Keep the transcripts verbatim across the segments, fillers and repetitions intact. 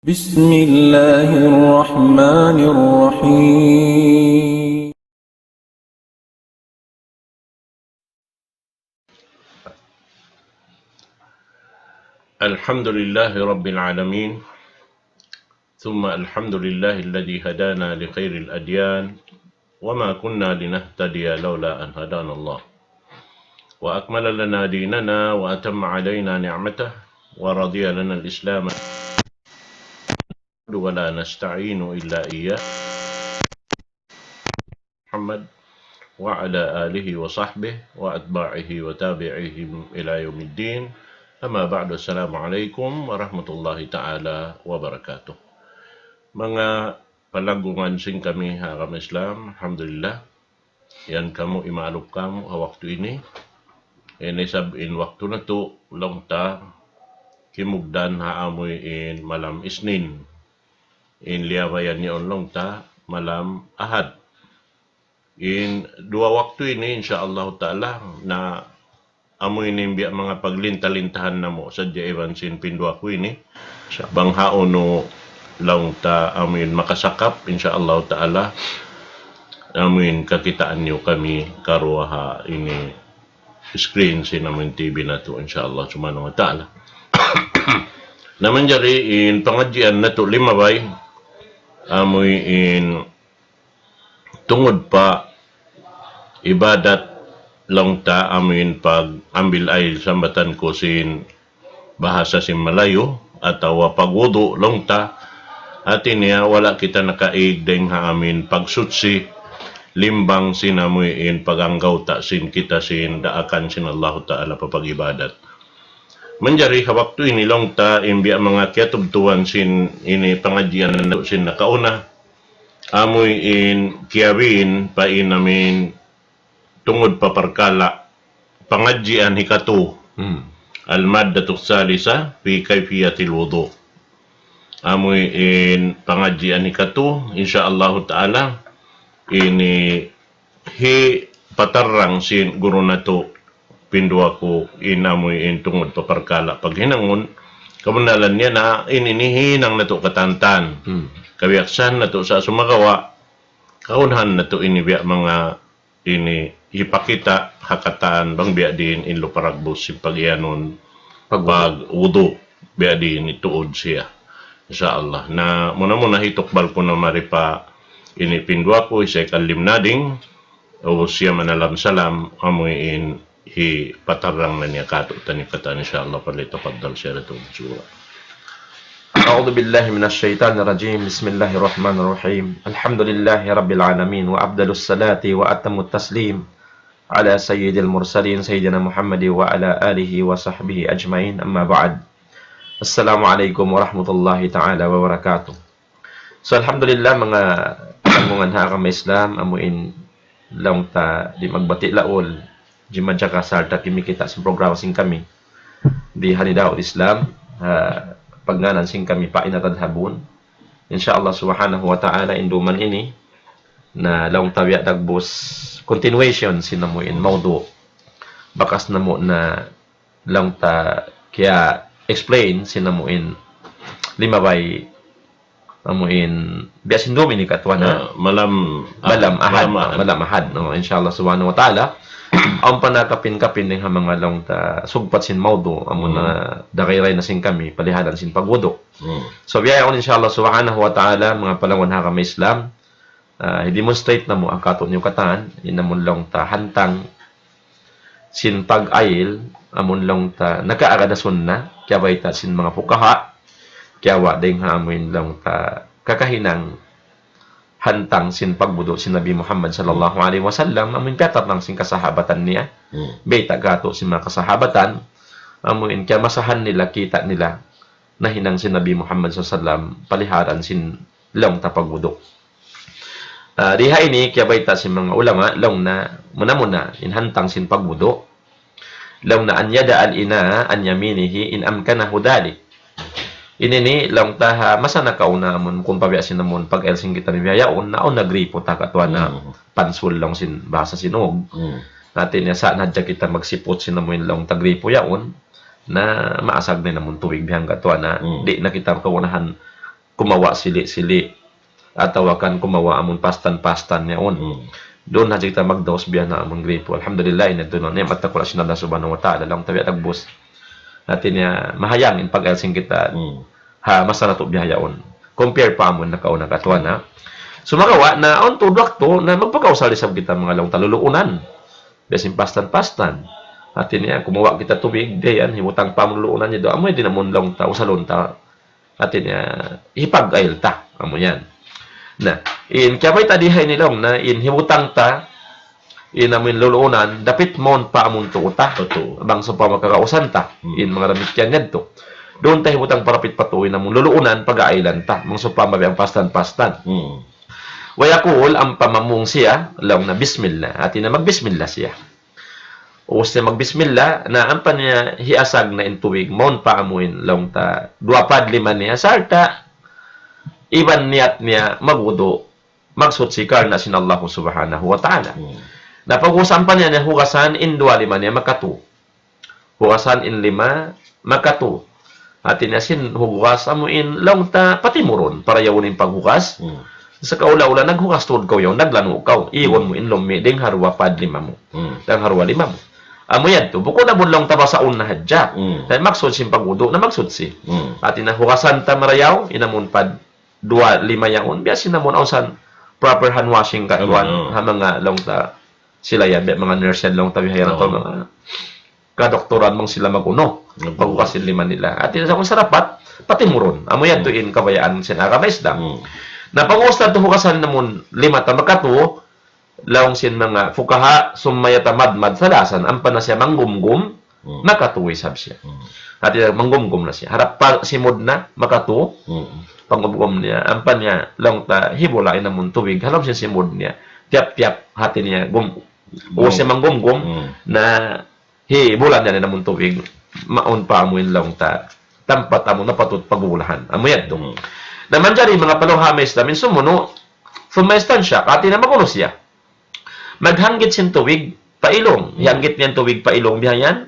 بسم الله الرحمن الرحيم. الحمد لله رب العالمين، ثم الحمد لله الذي هدانا لخير الأديان، وما كنا لنهتدي لولا أن هدانا الله، وأكمل لنا ديننا، وأتم علينا نعمته، ورضي لنا الإسلام، ولا نستعين إلا إياه، محمد وعلى آله وصحبه وأتباعه وتابعيهم إلى يوم الدين. أما بعد، السلام عليكم ورحمة الله تعالى وبركاته. Manga palanggungan sin kami ha agama Islam, alhamdulillah. Yan kamu, imaalup kamu ha waktu ini. Ini isab in waktu natu', laung ta, kimugdan ha amuin malam Isnin. In liyabayan niya laung ta, malam Ahad. In duwa waktu ini, insya Allah Ta'ala, na amu ini biya' manga paglinta-lintahan namu' sadja iban sin pinduwa ku ini. Insya Allah. Bang hawnu laung ta amuin makasakap, insya Allah Ta'ala, amuin kakitaan niyu kami karuwa ha ini screen sin amuin T V natu', insya Allah Subhanahu wa Ta'ala. Na manjari in pangadjian natu' limabay, amuin tungud pa ibadat laung ta amuin pag-ambil air sambatan ku sin bahasa sin Malayu atawa pagwudu' laung ta. Hati niya wala' kita nakaig dayng ha amuin pagsuchi limbang sin amuin pag-anggawta' sin kita sin daakan sin Allahu Ta'ala pa pag-ibadat. Manjari ha waktu ini laung ta in biya' manga kiyatubtuban sin ini pangadjian sin nakauna. Amuin kiyabin pa in amuin tungud pa parkala' pangadjian hikatu. Hmm. المادة الثالثة في كيفية الوضوء. Amuin pangadjian hikatu, insya Allah Ta'ala, ini hipatarrang sin guru natu' pinduwa ku in amuin tungud pa parkala' paghinangun. Kabunalan niya na in ini hinang natu' katantan. Hmm. Kabiyaksahan natu' sa sumagawa', kaunahan natu' ini biya' manga ini hipakita' ha katan bang biya' diin in luparagbus sin pag-iyanun, pagwudu', pagwudu', biya' diin ituud siya. Insya Allah. Na muna-muna hitukbal ku na mari pa ini pinduwa ku, hi Sheikh Alim Nading, ubus siya manalam salam, amuin hipatarrang na niya katu'taniyu katan, insya Allah, فليتفضل سيادته مشكورا. أعوذ بالله من الشيطان الرجيم. بسم الله الرحمن الرحيم. الحمد لله رب العالمين، وأفضل الصلاة وأتم التسليم على سيد المرسلين سيدنا محمد وعلى آله وصحبه أجمعين. أما بعد. السلام عليكم ورحمة الله تعالى وبركاته. So, alhamdulillah, manga tanggungan ha agama Islam, amuin laung ta di' magbati' laul, di' majaga sarta' kimikita' sin programa sin kami di ha Nidaul Islam, ha pagngānan sin kami Pa'in Tadhabun. Insya Allah Subhanahu wa Ta'ala, in duman ini, na laung ta biya' dagbus continuation sin amuin mawdu'. Bakas namu' na laung ta kiya-explain sin amuin limabay amuin biya' sin dum ini katuan na. Ah, malam, malam Ahad, malam Ahad, malam Ahad, no, insya Allah Subhanahu wa Ta'ala. Awn pa na kapin-kapin dayng ha manga laung ta sugpat sin mawdu', amun na dagayray na sin kami, palihalan sin pagwudu'. Hmm. So, biya' yaun, insya Allah Subhanahu wa Ta'ala, manga palanggungan ha agama Islam, ah, i-demonstrate namu' ha katu'niyu katan, in amun laung ta hantang sin pag-ayil, amun laung ta nakaagad ha sunna, kiyabayta' sin manga fuqaha, kiyawa' dayng ha amun laung ta kakahinang hantang sin pagwudu' sin Nabi Muhammad sallallahu alayhi wasallam, amun piyatarrang sin kasahabatan niya, hmm, bayta' katu' sin manga kasahabatan, amun kiyamasahan nila, kita' nila, nahinang sin Nabi Muhammad sallallahu alayhi wasallam, palihalan sin laung ta pagwudu'. Ah, di ha ini kiyabayta' sin manga ulama, laung na muna-muna, in hantang sin pagwudu'. Laung na أن يضع الإناء عن يمينه إن أمكنه ذلك. Ini ini, laung ta ha masa nakauna amun, kung pabiya' sin amun, pag-ayil sin kita biya' yaun, na awn na gripo ta katuan na pansul laung sin bahasa Sinug. Hmm. Hati niya sa' na hadja kita magsiput sin amun laung ta gripo yaun, na maasag na in amun tubig bihan katuan na, hmm, di' na kita kaunahan kumawa' sili'-sili', atawa kan kumawa' amun pastan-pastan yaun. Hmm. Duun hadja kita magdaus biya' na amun gripo. Alhamdulillah, in yadtu na ni'mat ta kula sin Allah Subhanahu wa Ta'ala, laung ta biya' dagbus. Hati niya, mahayang in pag-ayil sin kita. Hmm. Ha, masa natu' biya' yaun. Compare pa amun nakauna katuan, ha. Sumagawa' na awn tuud waktu na magpakausal isab kita manga laung ta luluunan. Biya' sin pastan-pastan. Hati niya, kumawa' kita tubig, dayn, hibutang pa amun luluunan niya duun. Amu yan in amun laung ta, usalun ta. Hati niya, hipag-ayil ta. Amu yan. Na, in kiyabayta' di ha ini laung na, in hibutang ta, in amun luluunan, dapit mawn pa amun tuu ta. Tuu. Bang sawpama kakausan ta, hmm, in manga damikkiyan yadtu. Duun ta hibutang pa dapit pa tuu in amun luluunan, pag-ayilan ta. Bang sawpama biya' pastan-pastan. Hmm. Wa yaqul, ampa mamung siya, laung na bismillah. Hati niya magbismillah siya. Ubus niya magbismillah, na ampa niya hiasag na in tubig, mawn pa amuin laung ta, duwa pad lima niya, sarta', iban niyat niya magwudu', magsuchi karna' sin Allah Subhanahu wa Ta'ala. Hmm. Na pag-ubus ampa niya, niya hugasan in duwa lima niya makatu. Hugasan in lima makatu. Hati niya sin hugas amuin laung ta patimurun, parayawun in paghugas. Hmm. Sa' kaula-ula naghugas tuud kaw yaun, naglanu' kaw, igun mu in lummi' dayn ha duwa pad lima mu. Hmm. Dayn ha duwa lima mu. Amu yadtu, bukun amun laung ta basaun na hadja. Hmm. Sa' maksud sin pagwudu' na maksud sin. Hmm. Hati niya hugasan ta marayaw, in amun pad duwa lima yaun, biya' sin amun awn san proper hand washing ka. Amun, tuwan, oh. Ha manga laung ta sila yan, biya' manga nurse yan laung ta bihayan. Oo. Atawa manga kadoktoran bang sila mag-unu, mm, paghugas sin lima nila. Hati niya sa' kung sarapat, patimurun. Amu yadtu, mm, in kabayaan sin agama Islam. Mm. Na pag-ubus natu' hugasan in amun lima ta makatu, laung sin manga fuqaha, summa yatamadmad thalathan, ampa na siya manggumgum, mm, makatu isab siya. Mm. Hati niya manggumgum na siya. Harap pa simud na, makatu, mm, panggumgum niya, ampa niya, laung ta, hibula' in amun tubig, ha lawm sin simud niya, tiyap-tiyap, hati niya, gum-, mm, ubus siya manggumgum, mm, na hibula' niya in amun tubig, mawn pa amuin laung ta, tampat amun napatut pagbulahan. Amu yadtu. Hmm. Na manjari manga paluhama Islam, in sumunu', thumma yastanshaq, hati niya mag-unu siya. Maghanggit sin tubig, pa ilung. Hmm. Hiyanggit niya in tubig, pa ilung, bihayan.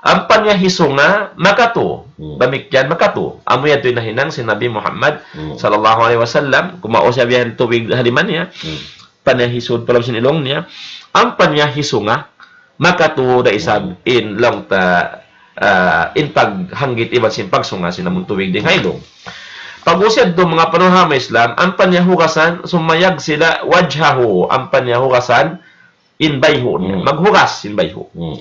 Ampa niya hisunga, makatu. Hmm. Damikkiyan, makatu. Amu yadtu in nahinang sin Nabi Muhammad, hmm, sallallahu alayhi wasallam, kumawa' siya bihayan tubig ha lima niya. Hmm. Ampa niya hisud pa lawm sin ilung niya, ampa niya hisunga, makatu da isab, hmm, in laung ta, ah, in paghanggit iban sin pagsunga sin amun tubig dayn ha ilung. Pag-ubus yadtu manga paluhama Islam, ampa niya hugasan, summa yaghsila wajhahu, ampa niya hugasan in bayhu' niya, hmm, maghugas in bayhu'. Hmm.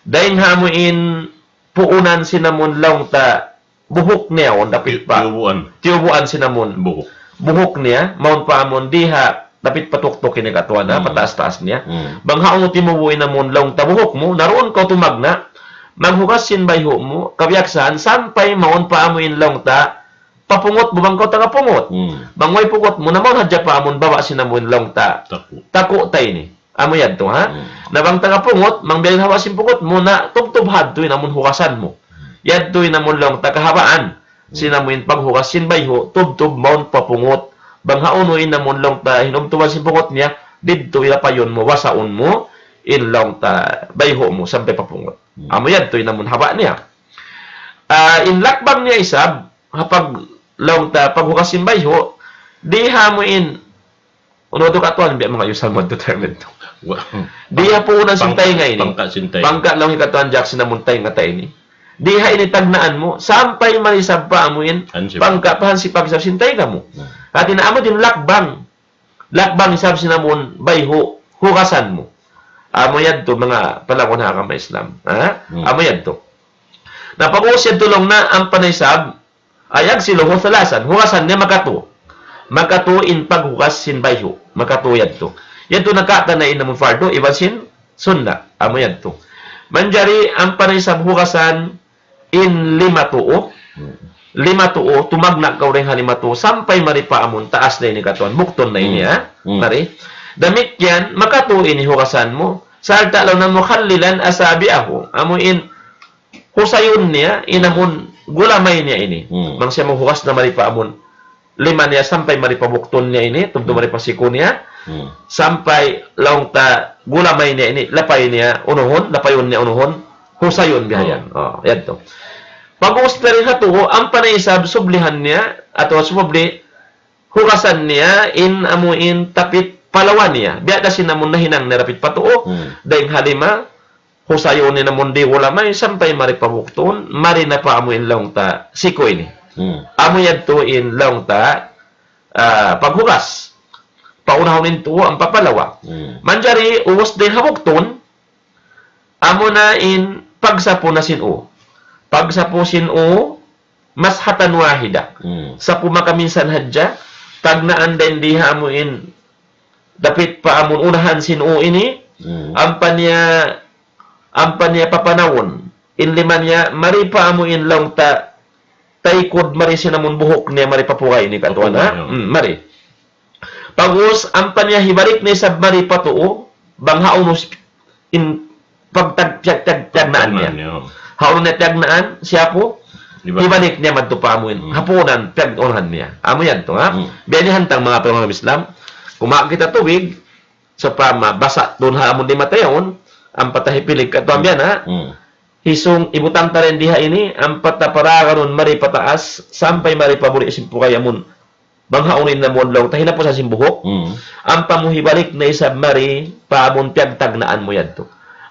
Dayn ha amuin puunan sin amun laung ta buhuk niya, yaun dapit pa. Tiyubuan. Tiyubuan sin amun buhuk. Buhuk niya, mawn pa amun di ha, dapit pa tuktuk ini katuan, ha, hmm, pataas-taas niya. Hmm. Bang ha unu timubu' in amun laung ta buhuk mu, na duun kaw tumagna', maghugas sin bayhu' mu, kabiyaksahan, sampay mawn pa amuin laung ta, papungut mu bang kaw taga pungut. Hmm. Bang way pungut mu, na mawn hadja pa amun baba' sin amun laung ta. Taku'. Taku' ta ini. Amu yadtu, ha? Hmm. Na bang taga pungut, bang biya' diin haba' sin pungut mu, na tubtub hadtu in amun hugasan mu. Hmm. Yadtu in amun laung ta kahabaan. Hmm. Sin amuin paghugas sin bayhu', tubtub mawn pa pungut. Bang ha unu in amun laung ta hinubtuban sin pungut niya, didtu ilapayun mu, basaun mu, in laung ta bayhu' mu, sampay pa pungut. Hmm. Amu yadtu in amun haba' niya. Ah, in lakbang niya isab, ha pag laung ta paghugas sin bayhu', di ha amuin Unu tu katuan biya' manga yusan mu tu term yadtu. Wa-, di ha puunan sin pangka', taynga ini. Pangka' sin taynga. Pangka' laung hi katuan Jack sin amun taynga ta ini. Di ha ini tagnaan mu, sampay mari isab pa amuin, hansipak. Pangka' pa hansipak isab sin taynga mu. Hmm. Hati niya amu in lakbang. Lakbang isab sin amun bayhu', hugasan mu. Amu yadtu manga palagun ha agama Islam. Ha? Hmm. Amu yadtu. Na pag-ubus yadtu laung na, ampa na isab, Ay, yaghsiluhu thalathan. Hugasan niya makatu. Makatu in paghugas sin bayhu'. Makatu yadtu. Yadtu nakatan na in amun fardu, iban sin sunnat. Amu yadtu. Manjari, ampa na isab hugasan in lima tuu. Hmm. Lima tuu, tumagna' kaw dayn ha lima tuu, sampay mari pa amun taas na ini katuan. Buktun na ini, hmm, ha? Hmm. Mari. Damikkiyan, makatu ini hugasan mu. Sarta' laung na mukhallilan asabi'ahu. Amu in husayun niya, in amun gulamay niya ini. Hmm. Bang siya maghugas na mari pa amun lima niya sampay mari pa buktun niya ini, tubtub, hmm, mari pa siku niya, hmm, sampay laung ta gulamay niya ini, lapay niya unuhun, lapayun niya unuhun, husayun biya' yan. Hmm. Oh, yadtu. Pag'ubus dayn ha tuu, ampa na isab sublihan niya, atawa subli, hugasan niya, in amu in tapit pa lawa niya. Biya' da sin amun nahinang niya dapit pa tuu, Hmm. dayn ha lima, husayun niya namun di' ulamay, sampay mari pa buktun, mari na pa amu in laung ta, siku ini. Hmm. Amu yadtu in laung ta, ah, paghugas. Paunahun in tuu, ampa pa lawa. Hmm. Manjari, ubus dayn ha buktun, amu na in pagsapu na sin uu. Pagsapu sin uu, mas'hatan wahida. Hmm. Sapu makaminsan hadja, tagnaan dayn di ha amu in dapit pa amun unahan sin uu ini, Hmm. ampa niya, ampa niya papanawun. In lima niya, mari pa amu in laung ta, taykud mari sin amun buhuk niya, mari pa pugay ini katuan, Papuga, ha? Ya. Hmm, mari. Pag'ubus, ampa niya hibalik na isab mari pa tuu, bang hawnu in pagtag-, tiyag-, tiyag-, tiyagnaan niya. Tiyagnaan niya, oh. Hawnu niya tiyagnaan, siyapu, Hibalik. hibalik niya madtu pa amu in, Hmm. hapunan, tiyag-unahan niya. Amu yadtu, ha? Hmm. Biya' ini hantang manga pag'umam Islam, kumawa' kita tubig, sawpama, basa' duun ha amun lima ta yaun, ampa ta hipilig katuan Hmm. biya' na, Hmm. hisung ibutang ta dayn di ha ini, ampa ta paraganun mari pataas, sampay mari pa buli' sin pugay amun. Bang hawnu in amun laung ta hinapusan sin buhuk, Hmm. ampa mu hibalik na isab mari pa amun piyagtagnaan mu yadtu.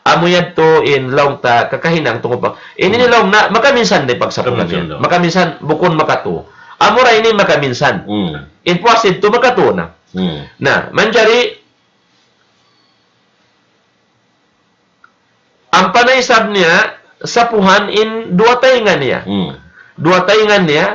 Amu yadtu in laung ta kakahinang tungud pa. Ini Hmm. laung na, makaminsan da in pagsapu Makaminsan niya. da. Makaminsan, bukun makatuu. Amura ini makaminsan. Hmm. In puas yadtu makatuu na. Hmm. Na, manjari, ampa na isab niya, sapuhan in duwa taynga niya. Hmm. Duwa taynga niya,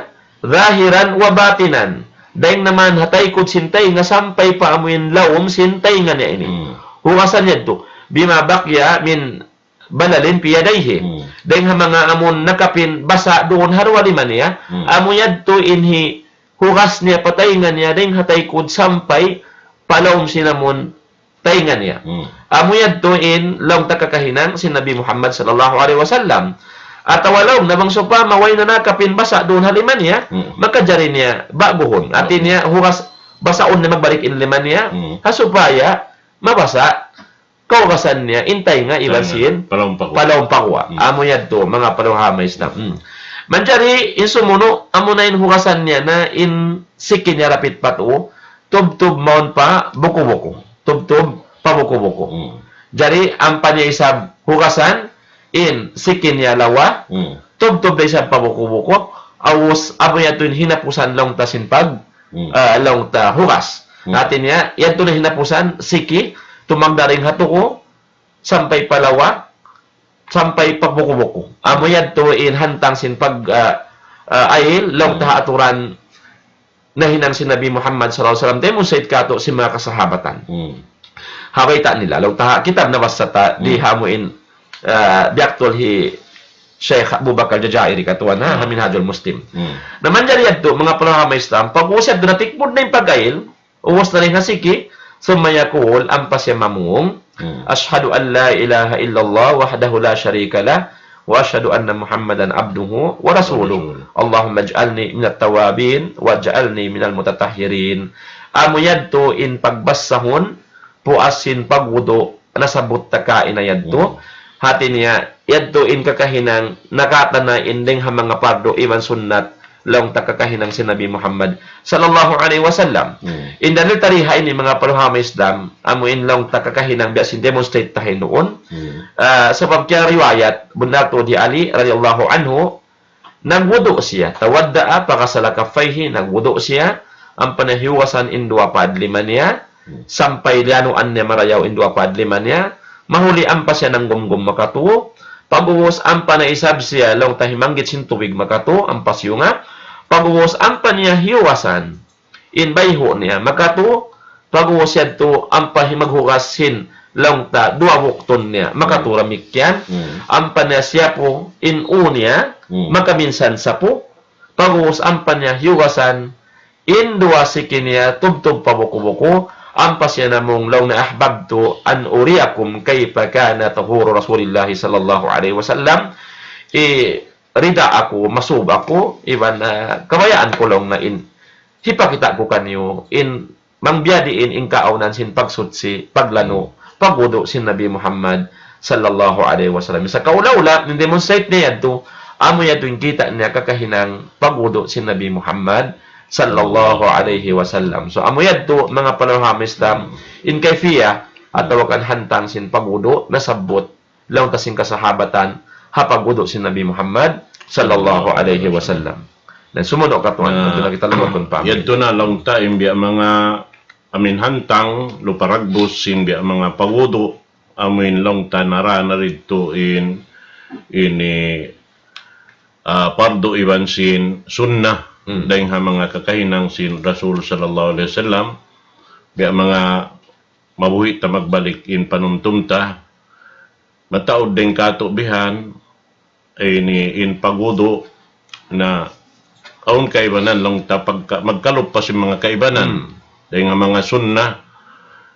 zahiran wa batinan. Dayn naman ha taykud sin taynga sampay pa amu in lawm sin taynga niya ini. Hmm. Hugasan yadtu. Bima baqiya min balalin fi yadayhi. Hmm. Dayn ha manga amun nakapin basa' duun ha duwa lima niya. Hmm. Amu yadtu in hihugas niya pa taynga niya dayn ha taykud sampay pa lawm sin amun taynga niya. Hmm. Amu yadtu in laung ta kakahinang sin Nabi Muhammad sallallahu alayhi wasallam. Atawa laung na bang sawpama way na nakapin basa' duun ha lima niya, Hmm. makajari niya ba'guhun. Hati Ba'gu. niya hugas, basaun niya magbalik in lima niya. Hmm. Ha supaya mabasa' kahugasan niya in taynga iban Taynga. sin Palaung paguwa'. palaung paguwa'. Hmm. Amu yadtu, manga palaung ha agama Islam. Hmm. Manjari, in sumunu', amu na in hugasan niya na in siki niya dapit pa tuu, tubtub mawn pa buku-buku. Tubtub pa buku-buku. Hmm. Jari, ampa niya isab hugasan, in siki niya lawa, Hmm. tubtub da isab pa buku-buku, ubus, amu yadtu in hinapusan laung ta sin pag, Hmm. ah, laung ta hugas. Hmm. Hati niya, yadtu na hinapusan, siki, tumagna' dayn ha tuu, sampay pa lawa, sampay pa buku-buku. Amu yadtu in hantang sin pag, ah, ah, ayil, laung ta ha Hmm. aturan nahinang sin Nabi Muhammad sallallahu alayhi wasallam, demonstrate kātu' sin manga kasahabatan. Hmm. Ha bayta' nila, laung ta ha kitab nabasa ta, di Hmm. ha amu in, ah, biyaktul hi Sheikh Abu Bakar Jazairi katuan, ha, Hmm. ha Minhajul Muslim. Hmm. Na manjari yadtu, manga palaung ha agama Islam, pag'ubus yadtu natikmud na in pag-ayil, ubus na dayn ha siki, ثم يقول, ampa siya mamung, Hmm. أشهد أن لا إله إلا الله وحده لا شريك له، وأشهد أن محمدا عبده ورسوله. ورسوله. اللهم اجعلني من التوابين واجعلني من المتطهرين. Amu yadtu in pagbasahun, puas sin pagwudu', nasabbut ta kaina yadtu. Hmm. Hati niya, yadtu in kakahinang, nakatana in dayn ha manga pardu iban sunnat, laung ta kakahinang sin Nabi Muhammad sallallahu alayhi wasallam. Hmm. In dalil ta di ha ini manga palaung ha agama Islam, amu in laung ta kakahinang biya' sin demonstrate ta ha ini duun. Hmm. Ah, sabab kiyariwayat, bunnal tuud hi Ali radiyallahu anhu, nagwudu' siya. توضأ فغسل كفيه, nagwudu' siya, ampa niya hiugasan in duwa paad lima niya, Hmm. sampay liyanuan niya marayaw in duwa paad lima niya, mahuli ampa siya nanggumgum makatuu, pag'ubus ampa na isab siya laung ta himanggit sin tubig makatuu, ampa siyunga, pag'ubus ampa niya hiugasan in bayhu' niya makatuu, pag'ubus yadtu ampa hi-, maghugas sin laung ta duwa buktun niya makatuu Hmm. damikkiyan, Hmm. ampa niya siyapu in ū niya, Hmm. makaminsan sapu, pag'ubus ampa niya hiugasan in duwa siki niya tubtub pa buku-buku, ampa siya namung laung niya أحببت أن أريكم كيف كان طهور رسول الله صلى الله عليه وسلم. I, rida aku, masub aku, iban, ah, kabayaan ku laung niya in hipakita' ku kaniyu, in bang biya' diin in kaawnan sin pagsuchi, paglanu', Hmm. pagwudu' sin Nabi Muhammad sallallahu alayhi wasallam. Sa' kaula-ula, in demonstrate niya yadtu, amu yadtu in kita' niya kakahinang pagwudu' sin Nabi Muhammad sallallahu alayhi wasallam. So, amu yadtu, manga panaw ha Islam, in kayfiyah, atawa kan hantang sin pagwudu', nasabbut, laung ta sin kasahabatan, ha pagwudu' sin Nabi Muhammad sallallahu alayhi wasallam. Na sumunu' katuan, na, yadtu na kita lumatun pa amin. Yadtu na laung ta in biya' manga amin hantang, luparagbus sin biya' manga pagwudu', amin laung ta nara na didtu in, ini, ah, pardu iban sin sunnah, hmm, dayng ha manga kakahinang sin Rasul sallallahu alayhi wasallam, biya' manga mabuhi' ta magbalik in panumtum ta, mataud dayng katu' bihan, ini in pagwudu' na awn kaibanan laung ta pagka, magkalup pa sin manga kaibanan. Hmm. Dayng ha manga sunnah,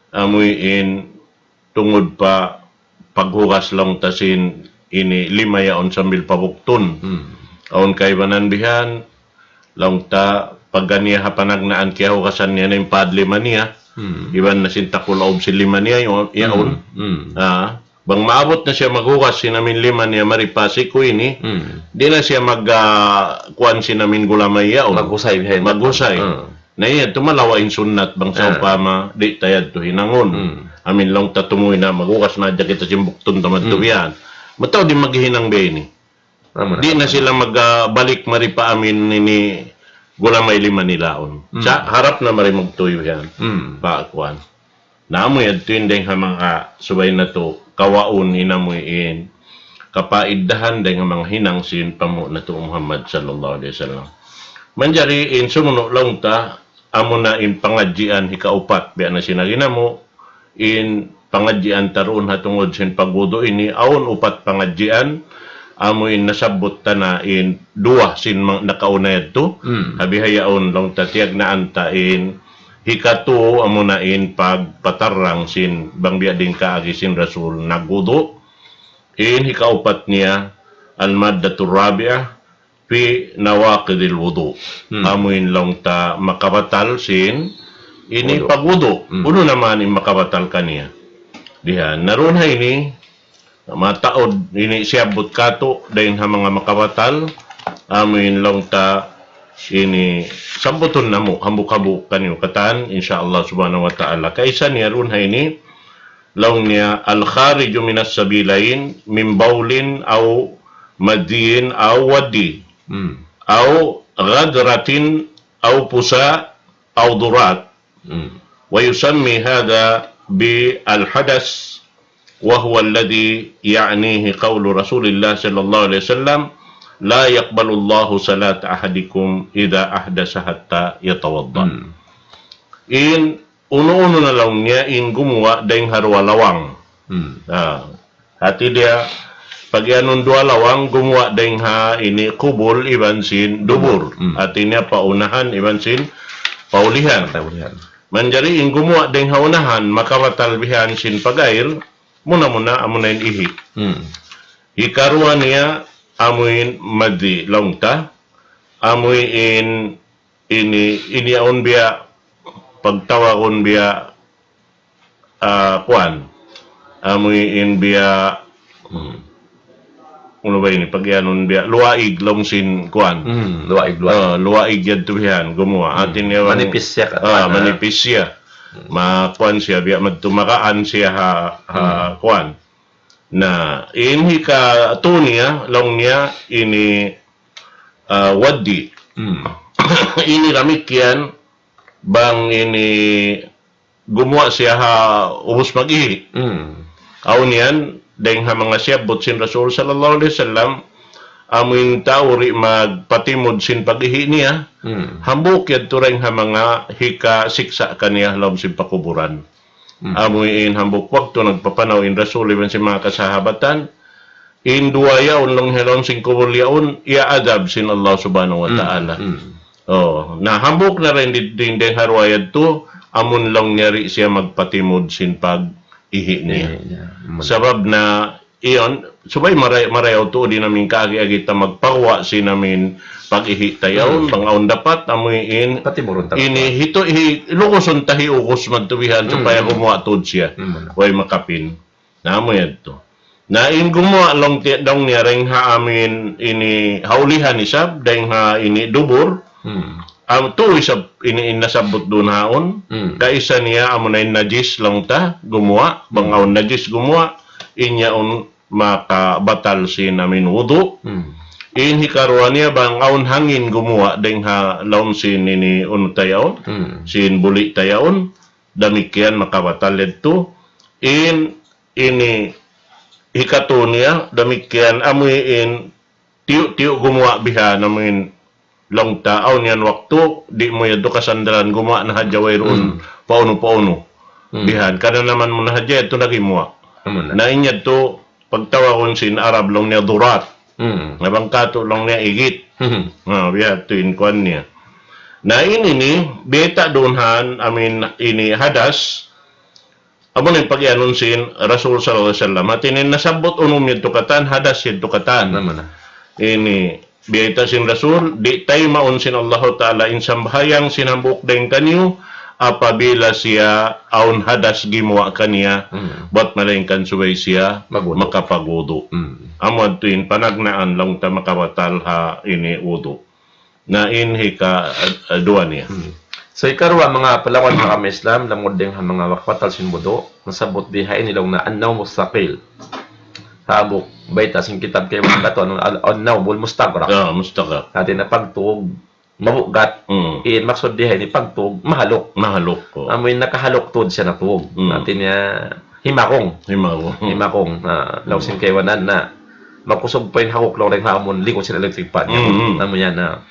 amuin tungud pa paghugas laung ta sin ini lima yaun sambil pabuktun. Hmm. Awn kaibanan bihan, laung ta pagga niya ha panagnaan kiyahugasan niya na in paad lima niya. Hmm. Iban na sin takul aub sin lima niya yaun, yaun. Hmm. Hmm. Ah, bang maabut na siya maghugas sin amin lima niya mari pa siku ini, hmm, di' na siya mag, ah, kuwan sin amin gulamay yaun. Maghusay bihaun. Maghusay. Hmm. Na yadtu malawa' in sunnat bang, ah, sawpama di' ta yadtu hinangun. Hmm. Amin laung ta tumuy na maghugas na hadja kita sin buktun ta madtu, hmm, bihan. Mataud in maghihinang biya' ini. Amu na. Di' na sila mag, ah, balik mari pa amin ini gulamay lima nila yaun. Hmm. Sa' harap na mari magtuy yan. Hmm. Pa kuwan. Na amu yadtu in dayng ha manga subay natu' kawaun in amuin kapaiddahan dayng ha manga hinang sin panghu' natu' Muhammad sallallahu alayhi wasallam. Manjari in sumunu' laung ta, amu na in pangadjian hikaupat, biya' na sin agi namu', in pangadjian ta duun ha tungud sin pagwudu' ini, awn upat pangadjian, amu in nasabbut ta na in duwa sin mang-, nakauna yadtu, hmm, ha bihaun laung ta tiyagnaan ta in hikatu, amu na in pagpatarrang sin bang biya' diin kaagi sin Rasul nagwudu', in hikaupat niya, al-maddatur rabi'ah, fi nawaqidil wudu'. Hmm. Amu in laung ta makabatal sin ini wudu'. Pagwudu'. Hmm. Unu na man in makabatal kaniya. Dihan. Na duun ha ini, mataud ini siyabbut katu', dayng ha manga makabatal, amu in laung ta ini sabbutun namu', hambuuk-hambuuk kaniyu katan, insya Allah subhanahu wa ta'ala. Kaisa niya duun ha ini, laung niya, الخارج من السبيلين من بول أو مذي أو ودي، hmm, أو غدرة أو فساء أو ضراط. Hmm. ويسمى هذا بالحدث، وهو الذي يعنيه قول رسول الله صلى الله عليه وسلم: لا يقبل الله صلاة أحدكم إذا أحدث حتى يتوضأ. Hmm. In unu-unu na laung niya in gumuwa' dayng ha duwa lawang. Hmm. Ah. Hati niya, pag-iyanun duwa lawang, gumuwa' dayng ha ini qubul iban sin dubur. Hmm. Hati niya paunahan iban sin paulihan. Paulihan. Manjari in gumuwa' dayng ha unahan, makabatal bihan sin pag-air, muna-muna amu na in ihi'. Hmm. Hikaruwa niya, amu in madhi laung ta, amu in ini, ini yaun biya' pagtawagun biya', ah, kuwan. Amu in biya', hmm, unu ba ini? Pag-iyanun biya', luwaig laung sin kuwan. Hmm, luwaig, luwaig. Ah, luwaig yadtu bihan, gumuwa'. Hmm. Hati niya bang, manipis siya ka, ah, kuwan, ah, manipis siya. Hmm. Ma-, kuwan siya, biya' madtu magaan siya ha, ha, hmm, kuwan. Na, in hikatu niya, laung niya, ini, ah, waddi. Hmm. Ini damikkiyan, bang ini gumuwa' siya ha ubus mag-ihi'. Hmm. Awn yan, dayng ha manga siyabbut sin Rasul sallallahu alayhi wasallam, amu in tau di' magpatimud sin pag-ihi' niya, hmm, hambuuk yadtu dayng ha manga hikasiksa' kaniya ha lawm sin pakuburan. Hmm. Amu in hambuuk waktu nagpapanaw in Rasul iban sin manga kasahabatan, in duwa yaun laung ha lawm sin kubul yaun, iyaadab sin Allah subhanahu wa ta'ala. Hmm. Oh, na hambuuk na dayn di, di, dayng ha duwa yadtu, amun laung niya di' siya magpatimud sin pag-ihi' niya. Ihi' niya. Hmm. Sabab na, iyan, subay maray-, marayaw tuud in amin kaagi-agi ta magpaguwa' sin amin pag-ihi' ta yaun, hmm, bang awn dapat, amu in, patimurun ta ini, hitu-, hi-, lugusun ta hiugus madtu bihan, hmm, supaya gumuwa' tuud siya. Hmm. Way makapin. Na amu yadtu. Na in gumuwa' laung ti-, laung niya dayn ha amuin ini ha ulihan isab, dayn ha ini dubur, Hmm. Am, tu isab ini in nasabbut duun haun, Hmm. kaisa niya amuna in najis laung ta, gumuwa', bang Hmm. awn najis gumuwa', in yaun makabatal sin amuin wudu'. Hmm. In hikaruwa niya bang awn hangin gumuwa' dayn ha lawm sin ini unu ta yaun, Hmm. sin buli' ta yaun, damikkiyan makabatal yadtu. In ini hikatu niya, damikkiyan amuin tiyu'-tiyu' gumuwa' bihan, amuin laung ta, awn yan waktu, di' mu yadtu kasandalan, gumuwa' na hadja wayruun Hmm. paunu-paunu. Hmm. Bihan, kananaman mu na hadja yadtu na gimuwa'. Amu na. Na in yadtu, pagtawagun sin Arab laung niya durat. Hmm. Na bang katu' laung niya igit. Hmm. Na, biya' tu in kuwan niya. Na ini ni, biyayta' duun han, amuin ini hadas, amu na in pagiyanun sin Rasul sallallahu alayhi wasallam. Hati niya nasabbut unu yadtu katan, hadas yadtu katan. Amu na. Ini, biyayta' sin Rasul, di' taymaun sin Allahu Ta'ala in sambahayang sin hambuuk dayn kaniyu, apabila siya awn hadas gimuwa' kaniya, Hmm. bat malaingkan subay siya Magwudu'. makapagwudu'. Hmm. Amu yadtu in panagnaan laung ta makabatal ha ini wudu'. Na in hika, ah, ah, duwa niya. Hmm. So, hikaruwa manga palawan ha agama Islam, lamud dayn ha manga makabatal sin wudu', nasabbut di ha ini laung niya an-nawmu thaqil. Hambuuk bayta' sin kitab kay manga katu', anu, al-, an-nawmul mustaghraq. Ah, mustaghraq. Hati niya pagtug, mabugat. Hmm. In maksud di ha ini pagtug, mahaluk. Mahaluk, oh. Amu in nakahaluk tuud siya natug. Hmm. Hati niya, himakung. Himakung. Himakung. Na, laung sin kaibanan na, makusug pa in hakuk laung dayn ha amun likut sin electric fan. Mm, mm. Amu yan, na.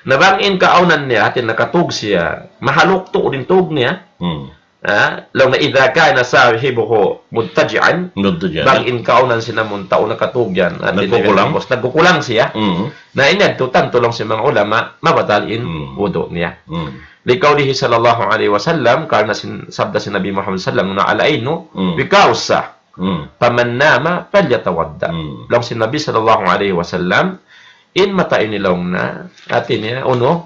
Na bang in kaawnan niya, hati nakatug siya, mahaluk tuud in tug niya. Mm. Ah, laung niya, إذا كان صاحبه مضطجعا, Mudtaji'an. Bang in kaawnan sin amun tau nakatug yan, hati niya Nagkukulang? Tapos nagkukulang siya. Mm. Na in yadtu tantu laung sin manga ulama, mabatal in Mm. wudu' niya. Mm. لقوله صلى الله عليه وسلم, karna' sin, sabda sin Nabi Muhammad sallallahu alayhi wasallam, na العين Mm. وقاء الساعة. Hmm. فمن نام فليتوضأ. Hmm. Laung sin Nabi sallallahu alayhi wasallam, in mata ini laung niya, hati niya, unu,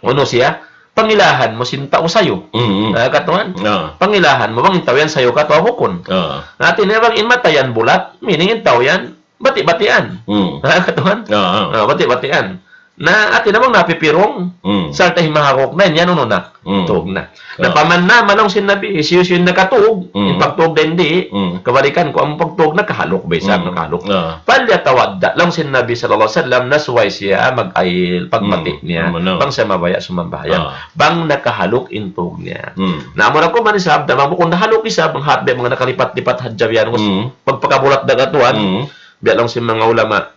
unu siya, pangilahan mu sin tau sayu. Hmm, hmm. Ah, katuan? Ah. Pangilahan mu, bang in tau yan sayu katu' bukun. Ah. Hati niya, bang in mata yan bulat, meaning in tau yan, bati'-batian. Hmm. Ha, katuan? Ah, ah. Ah, bati'-batian. Na, hati na bang napipirung, Hmm. sarta' himahakuk na, in yan unu na. Hmm. Tug na. Na Ah. paman na, laung sin Nabi, hisiyu-siyu in nakatug, Hmm. in pagtug dayn di, Hmm. kabalikan ku, amu pagtug nakahaluk, ba isab Hmm. nakahaluk. Ah. فليتوضأ, laung sin Nabi sallallahu alayhi wasallam, na subay siya mag-ayil, pagmati Hmm. niya. Amu na. Bang siya mabaya' sumambahayang. Ah. Bang nakahaluk in tug niya. Hmm. Na, amu na ku man isab, na bang bukun nahaluk isab, bang hat, bang manga nakalipat-lipat hadja yan, Hmm. pagpakabulat da katuan, Hmm. biya' laung sin manga ulama,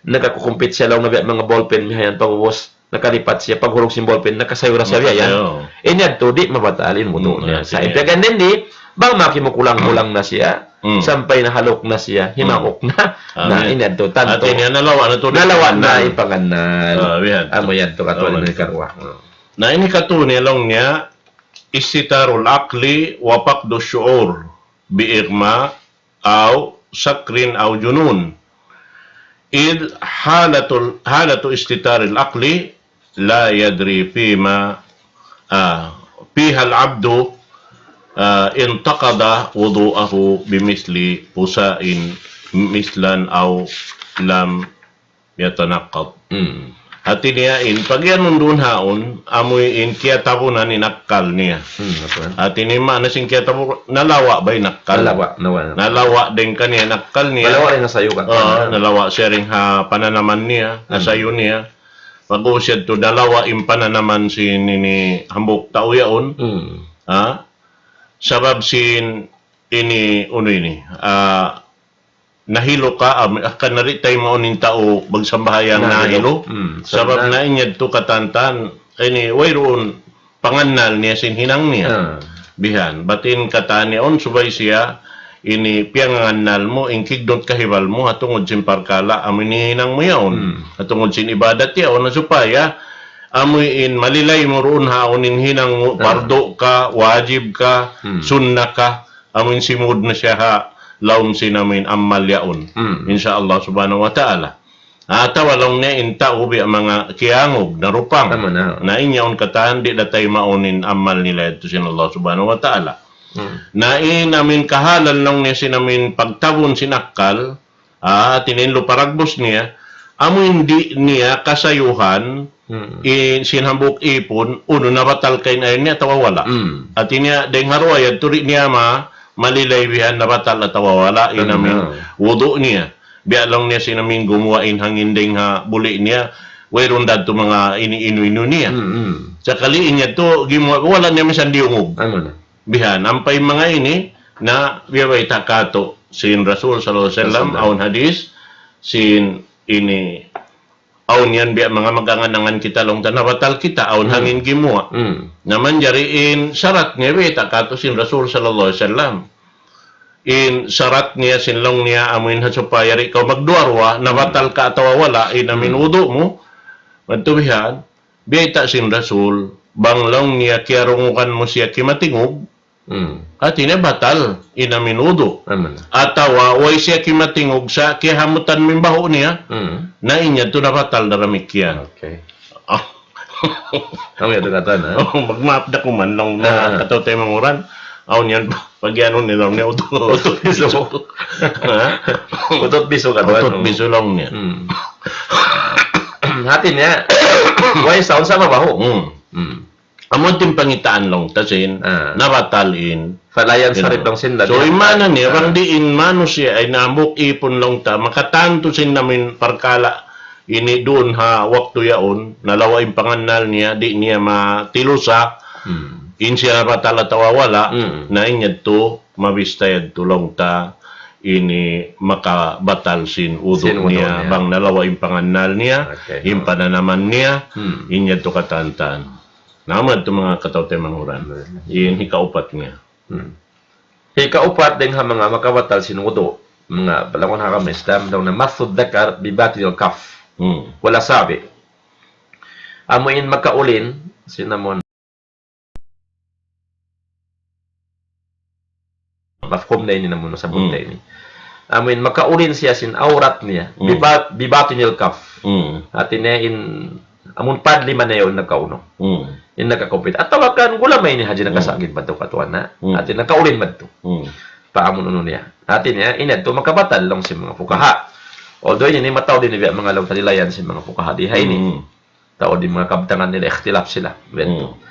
nakakukumpit siya laung niya biya' manga ballpen, mihayan pag'ubus, nakalipat siya, paghulug sin ballpen, nakasayu ra siya biya' yan. Nakasayu. In yadtu, di' mabatal in wudu' Hmm, niya. hati Sa' niya. Piyag'an dayn di, bang makimukulang-kulang na siya, Hmm. sampay nahaluk na siya, Hmm. himakuk na. Na, Amin. in yadtu, tantu. Hati niya, nalawa' na tuud in pangannal. Nalawa' na in pangannal. Ah, biya' yan. Amu yadtu, katu' Nalawa' na in tuud. Hikaruwa. Na in hikatu niya laung niya, استتار العقل وفقد الشعور بإغماء أو سكر أو جنون. إذ حالة ال-، حالة استتار العقل لا يدري فيما، آه، فيها العبد، آه، انتقض وضوءه بمثل فساء مثلا أو لم يتنقض. Hmm. Hati niya in, pag-iyanun duun haun, amu in kiyatabunan in akkal niya. Hmm, apa? Hati niya maana sin kiyatabu-, nalawa' ba in akkal? Nalawa', nalawa'. Nalawa' dayn kaniya in akkal niya. Nalawa' dayn ha sayu ka. Oo, nalawa' siya dayn ha pananaman niya, ha Hmm. sayu niya. Pag-ubus yadtu, nalawa' in pananaman sin ini hambuuk tau yaun. Hmm. Ha? Sabab sin ini, unu ini, ah, nahilu ka, am-, akan na di' taymaun in tau magsambahayang nahilu. Nahilu. Hmm, sabab sabab na na in yadtu katantan, ini, wayruun pangannal niya sin hinang niya. Ah. Bihan, bat in katan yaun subay siya, ini piyangannal mu, in kigdut kahibal mu, ha tungud sin parkala', amu in hinang mu yaun. Hmm. Ha tungud sin ibadat yaun, na supaya, amu in malilay mu duun haun in hinang mu, Ah. pardu ka, wajib ka, Hmm. sunna ka, amu in simud na siya ha lawm sin amu in amal yaun. Hmm. Insya Allah subhanahu wa ta'ala. Atawa laung niya in tau biya' manga kiyangug, narupang. Tama na. Na in yaun katan, di' da taymaun in amal nila yadtu sin Allah subhanahu wa ta'ala. Hmm. Na in amin kahalan laung niya sin amin pagtabun sin akkal, ah, tinin lu paragbus niya, amu in di' niya kasayuhan, Hmm. in sin hambuuk ipun, unu nabatal kain ayun niya atawa wala'. Hmm. Hati niya, dayng ha ruwayat tu di' niya ma, malilay bihan nabatal atawa wala', in amin Hmm. wudu' niya. Biya' laung niya sin amin gumuwa' in hangin dayng ha buli' niya, wayruun da tu manga ini inu-inu niya. Hmm, hmm. Sakali in yadtu, gimuwa', wala' niya misan diyungug. Anu na? Bihan, ampa in manga ini, na biya' bayta' katu', sin Rasul sallallahu alayhi wasallam, Sallallahu. awn hadis, sin ini, awn yan biya' manga mag-angan-angan kita laung ta nabatal kita, awn Hmm. hangin gimuwa'. Hmm. Na manjari in sarat niya, bayta' katu' sin Rasul sallallahu alayhi wasallam. In sarat niya, sin laung niya, amu in ha supaya di' kaw magduwa-ruwa, nabatal ka atawa wala', in amin Hmm. wudu' mu, madtu bihan, bayta' sin Rasul, bang laung niya kiyarungugan mu siya kimatingug, Hmm. hati niya batal in amin wudu'. Amin. Atawa, way siya kimatingug sa' kiyahamutan mu in bahu' niya, Hmm. na in yadtu nabatal damikkiyan. Okay. Ah. Amu yadtu katan, ha? Oh, magmaap da kuman laung na Ah. kataw-taymanghuran. Awn yan, pag-anu nila, niya utot. Utot bisu. Ha? Utot bisu katan, Utot no? bisu laung niya. Hmm. Hati niya, way sound sa' mabahu'. Hmm. Hmm. Amu in pangitaan laung ta sin, Ah. nabatal in. Fala yansarif Yun. laung sin So, labi. in maana niya, Ah. bang di' in manusiya' ay hambuuk ipun laung ta, makatantu sin amin parkala' ini duun ha waktu yaun, nalawa' in pangannal niya, di' niya matilusa, Hmm. in siya nabatal atawa wala', Hmm. na in yadtu, mabista yadtu laung ta, ini makabatal sin wudu' Sin wudu' niya, niya. bang nalawa' in pangannal niya, Okay. in pananaman niya, Hmm. in yadtu katan-katan. Na, amu yadtu manga kataw-taymanghuran. Hmm. In hikaupat niya. Hmm. Hikaupat dayng ha manga makabatal sin wudu'. Manga palawan ha agama Islam, laung niya massu dhakar bi batinil kaff. Hmm. Wal asabi'. Amu in makaulin, sin amun. Mafhum na ini namun sabut Hmm. na ini. Amu in makaulin siya sin awrat niya. Hmm. Bi ba-, bi batinil kaff. Hmm. Hati niya in amun padli man yaun nakaunu. Hmm. In nakakumpit. Atawa kan gula may ini hadja Hmm. nakasagid pa tu katuan na. Hmm. Hati nakaulin madtu. Hmm. Pa amun unu niya. Hati niya, in yadtu makabatal laung sin manga fukaha. Although ini mataud ini biya' manga laung talilayan sin manga fukaha di ha ini. Hmm. Taud in manga kabtangan nila ikhtilaf sila. Biya' yadtu. Hmm.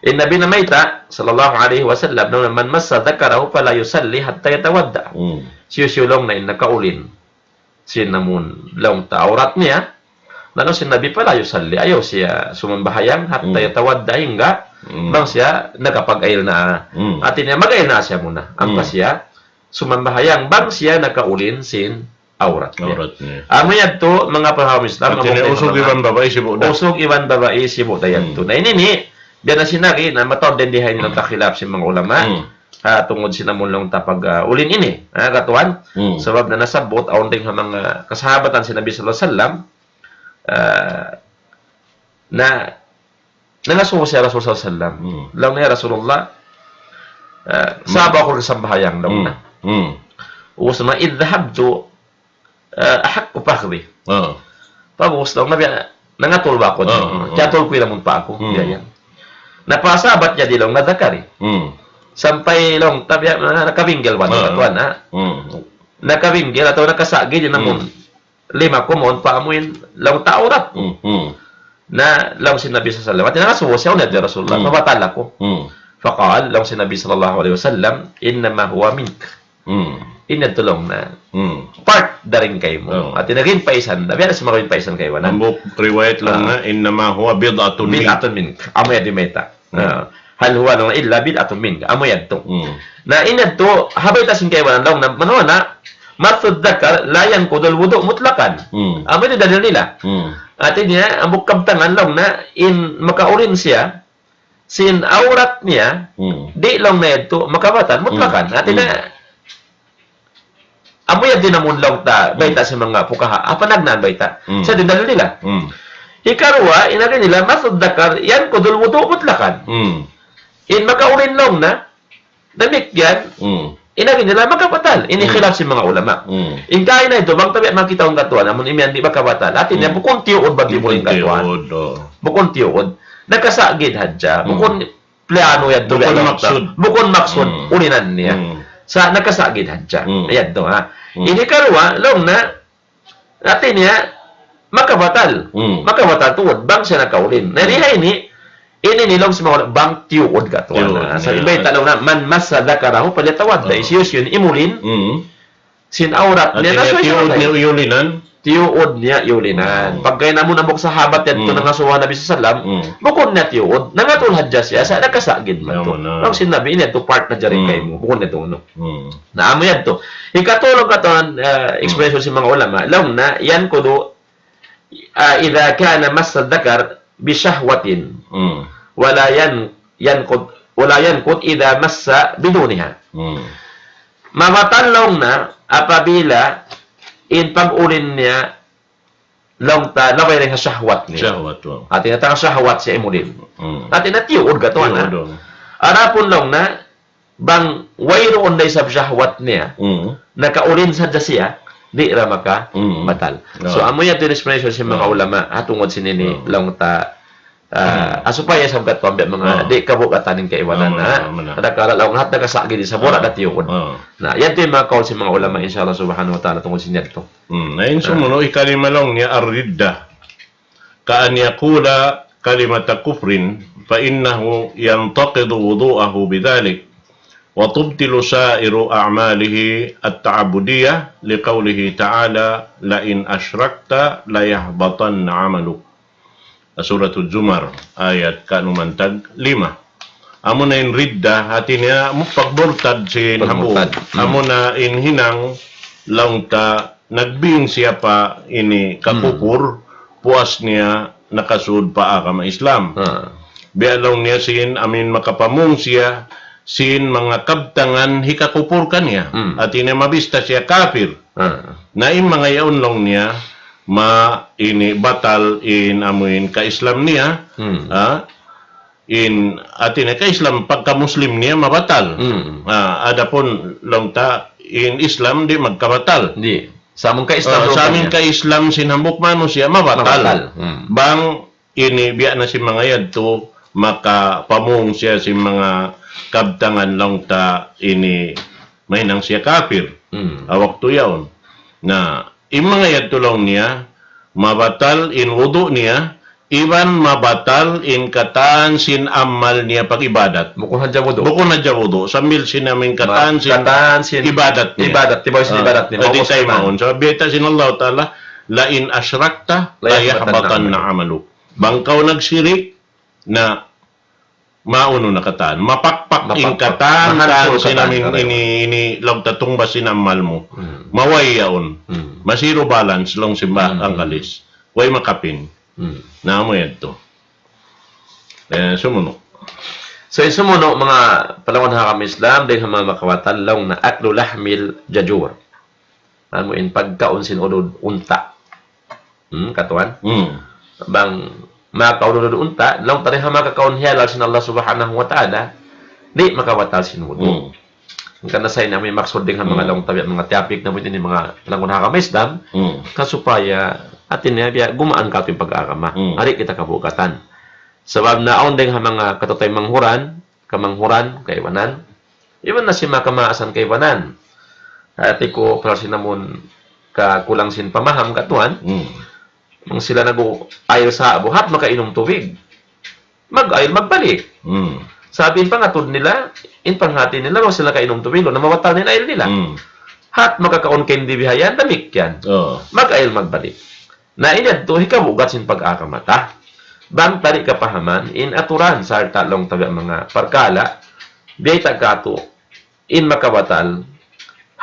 In Nabi namayta', sallallahu alayhi wasallam, laung niya, man massa dhakarahu fala yusalli hatta yatawadda. Hmm. Hisiyu-siyu laung niya in nakaulin. Sin amun laung ta awrat niya, laung sin Nabi, fala yusalli, ayaw siya sumambahayang, hatta Hmm. yatawadda, hangga Hmm. bang siya nakapag-ayil na. Hmm. Hati niya, mag-ayil na siya muna. Ampa Hmm. siya sumambahayang, bang siya nakaulin sin awrat niya. Awrat niya. Amu yadtu, manga paham Islam, Hati amu niya, usug iban babai sibu' da. Usug iban babai sibu' da yadtu. Hmm. Na ini ini, biya' na sin agi, na mataud dayn di ha ini Hmm. nagkakhilaf sin manga ulama. Hmm. Ha, tungud sin amun laung ta pag, ah, ulin ini. Ha, katuan? Hmm. Sabab na nasabbut, awn dayn ha manga kasahabatan sin Nabi sallallahu alayhi wasallam, ah, na, nangasubu siya Rasul sallallahu alayhi wasallam. Hmm. Laung niya, "Ya Rasulullah, ah, Hmm. sa'bu aku kasambahayang," laung Hmm. niya. Hmm. Ubus na, "Idh dhahabtu, ah, ahaqqu fakhdi." Ah. Pag'ubus laung niya, nangatul ba aku? Ah, ah, ah. Tiyatul ku in amun pa aku. Hmm. Biya' yan. Na pa sabat niya di laung niya dhakari. Hmm. Sampay laung ta biya' na, nakabinggil ba? Ah. Katuan, ha? Hmm. Nakabinggil atawa nakasagid in amun. Hmm. Lima kumun pa amuin laung ta awrat. Hmm, hmm. Na laung sin Nabi sallallahu alayhi wasallam, hati nangasubu siya, "Unu yadtu ya Rasulullah, Hmm. mabatal aku." Hmm. Faqal, laung sin Nabi sallallahu alayhi wasallam, "Innama huwa mink." Hmm. In yadtu laung niya. Hmm. Part dayn kaymu. Oh. Hati niya in paisan, biya' na sin manga in paisan kaibanan. Hambuuk riwayat laung Ah. niya, "Innama huwa bid'atun mink." Bid'atun mink. Amu yan in mayta'. Hmm. Ah, hal huwa illa bid'atun mink. Amu yadtu. Hmm. Na in yadtu, ha bayta' sin kaibanan laung niya, manaw na, massu dhakar la yanqudul wudu' mutlaqan. Hmm. Amu ini dalil nila. Hmm. Hati niya, amu kabtangan laung niya, in makaulin siya, sin awrat niya, Hmm. di' laung niya yadtu makabatal, mutlaqan. Hmm. Hati niya, Hmm. amu yan in amun laung ta, Hmm. bayta' sin manga fuqaha. Apa nagna bayta'? Hmm. Sa' in dalil nila. Hmm. Hikaruwa, in agi nila, massu dhakar yanqudul wudu' mutlaqan. Hmm. In makaulin laung niya, damikkiyan, Hmm. in agi nila makabatal. Ini Hmm. khilaf sin manga ulama. Hmm. In kaina yadtu, bang tabi' makita' in katuan, amun imiyan di' makabatal. Hati niya, Hmm. bukun tiyuud ba di' mu in Bukun katuan. tiyuud, oh. Bukun tiyuud. Nakasagid hadja. Hmm. Bukun plano yadtu. Bukun maksud. Bukun maksud, ulinan niya. Sa' nakasagid hadja. Yadtu, ha. Ini karuwa, laung na, hati niya, makabatal. Makabatal tuud, bang siya nakaulin. Na, di ha ini, ini laung sin manga ulama, bang tiyuud katu'. Tiyuud niya. Sa' in bayta' laung na, من مس ذكره فليتوضأ. Hisiyu-siyu in imulin, sin awrat niya, na tiyuud niya iyulinan. Tiyuud niya iyulinan. Pagka in amun hambuuk sahabat yadtu nangasubu ha Nabi sallallahu alayhi wasallam, bukun niya tiyuud. Nangatul hadja siya, sa' nakasagid man tuud. Laung sin Nabi, ini yadtu part na jari kaymu. Bukun niya tuud, no? Na amu yadtu. Hikatulung katu', ah, explanation sin manga ulama. Laung na, ينقض, ah, إذا كان مس الذكر بشهوة. ولا ين-، ينقض، ولا ينقض إذا مس بدونها. Mabatal laung na apabila in pag-ulin niya laung ta labay dayn ha shahwat niya. Shahwat, wa. Hati niya tanga shahwat siya imulin. Hati niya tiyuud katu', ana. Tiyuud, wa. Adapun laung na bang wayruun da isab shahwat niya, nakaulin sadja siya, di' da makabatal. So, amu yan in explanation sin manga ulama, ha tungud sin ini, laung ta, ah, supaya isab katu' ambi manga di' kabugatan in kaibanan, ha. Adakala laung hat nakasagid isab, wala' da tiyuud. Na, yan in manga kaul sin manga ulama, insha Allah subhanahu wa ta'ala, tungud sin yadtu. Na, in sumunu', ikalima laung niya الردة. كأن يقول كلمة كفر فإنه ينتقض وضوءه بذلك، وتبطل سائر أعماله التعبدية، لقوله تعالى: لئن أشركت ليحبطن عملك. Suratul Zumar, ayat kanuman tag lima. Amuna in ridda, hati niya mu pagmurtad sin hambuuk. Pagmurtad. Amuna in hinang laung ta nagbing siya pa ini kakupur, puas niya nakasud pa agama Islam. Biya' laung niya sin amin makapamung siya sin manga kabtangan hikakupur kaniya. Hati niya mabista siya kapir. Na in manga yaun laung niya, ma ini batal in amuin ka-Islam niya, ha? In, hati niya ka-Islam, pagka-Muslim niya mabatal. Ah, adapun laung ta, in Islam di' magkabatal. Di'. Sa' amun ka-Islam, ah, sa' amun ka-Islam sin hambuuk manusiya', mabatal. Mabatal. Bang ini biya' na sin manga yadtu, makapamung siya sin manga kabtangan laung ta ini mahinang siya kapir. Ha waktu yaun. Na, in manga yadtu laung niya, mabatal in wudu' niya, iban mabatal in katan sin amal niya pag-ibadat. Bukun hadja wudu'. Bukun hadja wudu'. Sambil sin amin katan sin ibadat niya. Ibadat, tibaw sin ibadat niya. Di' tay maun. Sabab bayta' sin Allah Ta'ala, لئن أشركت ليحبطن عملك. Bang kaw nagsirik, na maunu na katan. Mapakpak in katan, mahansur katan sin amin ini, ini laung ta tungbas sin amal mu. Maway yaun. Ma-zero balance laung sin bahasa Anggalis. Way makapin. Na amu yadtu. Eh, sumunu'. So, in sumunu', manga palangga' ha agama Islam, dayn ha manga makabatal laung na أكل لحم الجزور. Amu in pagkaun sin udud unta'. Hmm, katuan? Bang makaun udud unta', laung ta dayn ha manga kakaun hiyalal sin Allah Subhanahu wa Ta'ala, di' makabatal sin wudu'. Hangkan na sa' ini amu in maksud dayn ha manga laung ta biya' manga topic na ini manga palangga' ha agama Islam, ka supaya hati niya biya' gumaan katu' in pag-agama. Di' kita kabugatan. Sabab na awn dayn ha manga kataymanghuran, kamanghuran, kaibanan. Iban na sin manga kamaasan kaibanan. Hati ku, pasal sin amun kakulang sin pamaham katuan. Bang sila nag-ail sa buhat makainum tubig. Mag-ail, magbalik. Sabab in pangatud nila, in panghati nila, bang sila nakainum tubig, laung na mabatal na in ail nila. Hat makakaun candy bihayan, damikkiyan. Mag-ail, magbalik. Na in yadtu hikabugat sin pag-agama ta. Bang ta di' kapahaman in aturan sarta' laung ta biya' manga parkala', biyayta' katu' in makabatal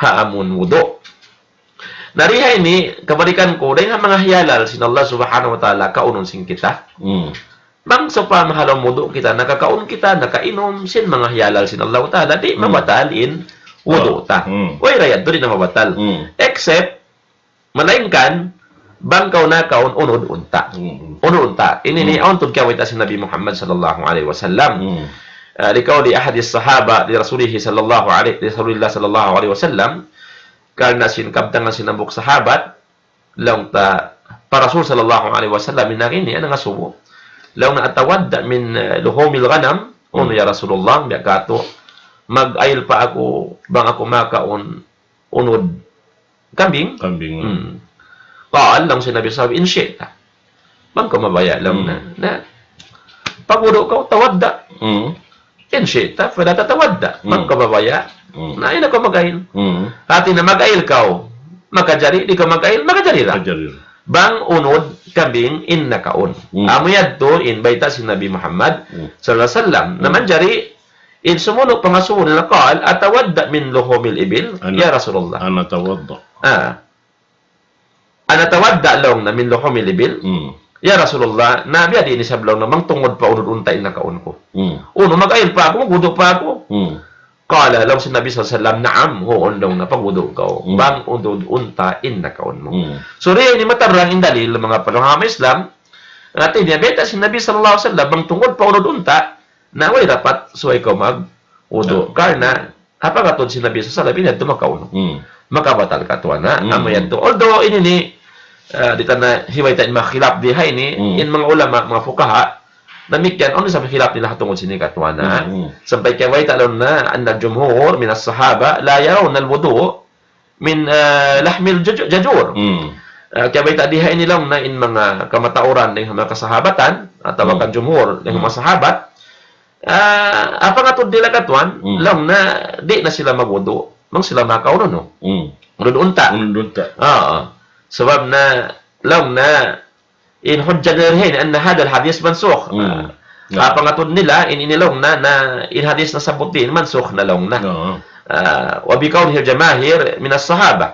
ha amun wudu'. Na di ha ini, kabalikan ku, dayn ha manga hiyalal sin Allah Subhanahu wa Ta'ala, kaunun sin kita. Bang sawpama ha lawm wudu' kita, nakakaun kita, nakainum sin manga hiyalal sin Allah Ta'ala, di' mabatal in wudu' ta. Way ra yadtu, di' na mabatal. Except, malaingkan, bang kaw nakaun unud unta'. Unud unta'. Ini, ini awn tuud kiyabayta' sin Nabi Muhammad sallallahu alayhi wasallam. Ah, لقول أحد الصحابة لرسوله صلى الله عليه، لرسول الله صلى الله عليه وسلم. Karna' sin kabtangan sin hambuuk sahabat, laung ta pa Rasul sallallahu alayhi wasallam, in agi niya nangasubu. Laung niya أتوضأ من لحوم الغنم؟ Unu, ya Rasulullah, biya' katu', mag-ayil pa aku, bang aku makaun unud kambing. Kambing. Hmm. Qal, laung sin Nabi sallallahu alayhi wasallam, "In shi'ta." Bang kaw mabaya', laung na. Na, pagwudu' kaw, tawadda. Hmm. "In shi'ta, fala tatawadda." Bang kaw mabaya', na ayaw na kaw mag-ayil. Hmm. Hati niya mag-ayil kaw, makajari, di' kaw mag-ayil, makajari ra. Makajari ra. Bang unud kambing in nakaun. Hmm. Amu yadtu in bayta' sin Nabi Muhammad sallallahu alayhi wasallam. Na manjari, in sumunu' pangasubu nila, qal, "Atawadda min luhumil ibil, ya Rasulullah?" Ana tawadda. Ah. "Ana tawadda," laung na, "min luhumil ibil?" Hmm. "Ya Rasulullah, na biya' diin isab," laung na, "bang tungud pa unud unta' in nakaun ku?" Hmm. "Unu, mag-ayil pa aku, magwudu' pa aku?" Hmm. Qala, laung sin Nabi sallallahu alayhi wasallam, "Na'am, huun," laung na, "pagwudu' kaw. Hmm. Bang unud unta' in nakaun mu." Hmm. So, di' ini matarang in dalil, manga palangga' Islam. Hati niya, bayta' sin Nabi sallallahu alayhi wasallam, bang tungud pa unud unta', na way dapat subay kaw magwudu'. Karna', ha pangatud sin Nabi sallallahu alayhi wasallam, in yadtu makaunu. Hmm. Makabatal katuan, ha? Hmm. Amu yadtu. Although, ini ini, ah, di' ta na hibayta' in manga khilaf di ha ini, in manga ulama, manga fuqaha, damikkiyan, awn isab khilaf nila ha tungud sin ini katuan, ha? Hmm, hmm. Sampay kiyabayta' laung na, أن الجمهور من الصحابة لا يرون الوضوء من، ah, لحم الجزو-، الجزور. Hmm. Ah, kiyabayta' di ha ini laung na in manga kamatauran dayn ha manga kasahabatan, atawa kan jumhur dayn ha manga sahabat, ah, ha pangatud nila katuan, laung na di' na sila magwudu', bang sila makaun unu? Hmm. Unud unta'. Unud unta'. Oo. Sabab na, laung na, in hujjah nila di ha ini, أن هذا الحديث منسوخ. Hmm. Ah, ha pangatud nila, in ini laung na, na in hadith nasabbut di ini mansukh na laung na. Oo. Ah, وبقوله الجماهير من الصحابة.